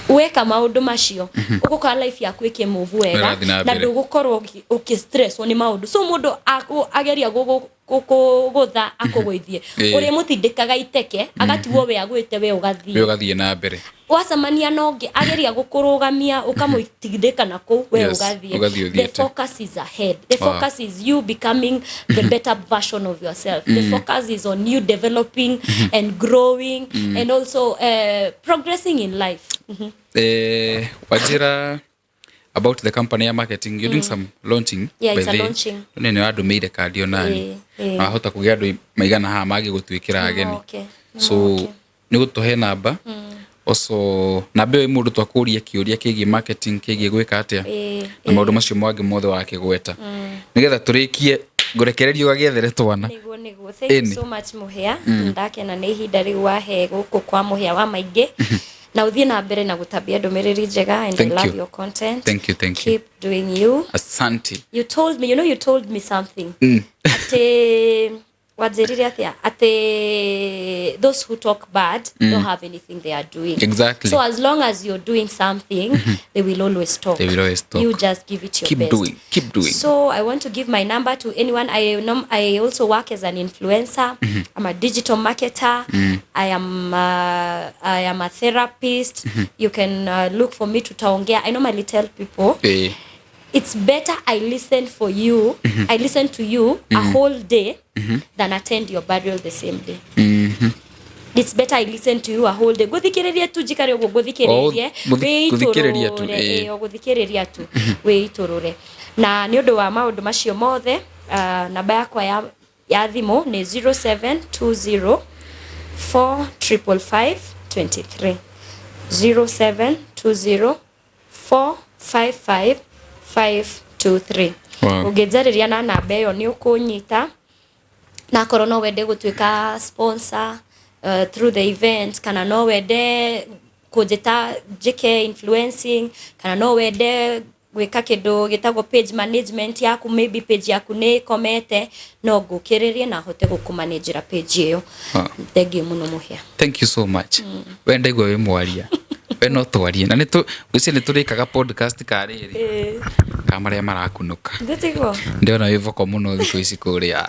Weka maũndũ macio, ũgũkora life yaku ĩkĩmove wega.
Ĩrathiĩ na
Na
mbere.
ndũgũkorwo ũkĩ-stresswo nĩ maũndũ. So mũndũ ageria gũkũgũtha, akũgũithie, ũrĩa mũtindĩkaga iteke agatigwo we agwĩte, we ũgathiĩ.
We ũgathiĩ na mbere.
Wacemania na ũngĩ ageria gũkũrũgamia, ũkamũtindĩka na kũu, we ũgathiĩ.
Ũgathiĩ
The
ũthiĩte.
focus is ahead. The focus is you becoming the better version of yourself. The focus is on you developing and growing and also progressing in life.
Wanjĩra about the company ya marketing, you're doing some launching.
Yeah,
by
it's a launching.
Nĩ wandũmĩire kandi onani.
Ĩĩ.
Na wahota kũgĩa andũ maigana haha mangĩgũtuĩkĩra ageni.
Moke,
So
nĩmoke.
nĩ gũtũhe namba, also namba ĩyo ĩ mũndũ twakũria kĩũria kĩgiĩ marketing, kĩgiĩ gwĩka atĩa na maũndũ macio mangĩ mothe wakĩgweta, nĩgetha tũrĩkie ngũrekererio ũgagĩethere twana.
Niguo, thank you
Ĩni.
so much, Mũhĩa. Ndakena nĩ ihinda rĩu wahe gũkũ kwa Mũhĩa wa Maingĩ, na ũthiĩ na mbere na gũtambia ndũmĩrĩri njega, and I
Thank
love
you.
your content.
Thank you, thank you.
Keep doing you.
Asante.
You told me, you know, you told me something, atĩ wanjĩrire atĩa, atĩ those who talk bad don't have anything they are doing. So as long as you're doing something, they will always talk.
They will always talk.
You just give it your
Keep
best.
doing, keep doing.
So I want to give my number to anyone. I also work as an influencer. I'm a digital marketer. I am a therapist. You can look for me, tutaongea. I normally tell people it's better I listen for you, I listen to you a whole day than attend your burial the same day. It's better I listen to you a whole day, nguthikiririe tu, njikare ũguo nguthikiririe.
Oh, gũthikĩrĩria tu,
wĩitũrũre.
ĩĩ.
Ĩĩ, o gũthikĩrĩria tu, wĩitũrũre. Na nĩ ũndũ wa maũndũ macio mothe, namba yakwa ya thimũ nĩ 0720 4555 23, 0720 455 523. Ũngĩnjarĩria na namba ĩyo nĩ ũkũnyita, na akorwo no wende gũtuĩka sponsor through the event, kana no wende kũnjĩta njĩke influencing, kana no wende gwĩka kĩndũ gĩtagwo page management yaku, maybe page yaku nĩ ĩkomete, no ngũkĩrĩrie na hote gũkũmanĩnjĩra page ĩyo. Thengiũ mũno, Mũhĩa.
Thank you so much. We ndaigua wĩ mwaria, we no twarie na nĩ gwĩciria nĩ tũrĩkaga podcast ka rĩrĩ ka marĩa marakunũka.
Ndĩtiguo.
Ndĩrona wĩ voko mũno thikũ ici kũrĩa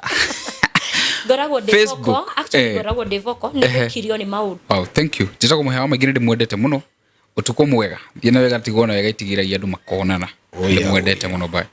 Ngoragwo ndĩ
Facebook.
voko actually. Ngoragwo ndĩ voko nĩ gũkirio nĩ maũndũ.
Wow, thank you. Njĩtagwo Mũhĩa wa Maingĩ, nĩ ndĩmwendete mũno. Ũtukũ mwega, thiĩ na wega, tigwo na wega, itigĩragia andũ makonana.
Oh, yeah,
ndĩmwendete mũno, bye.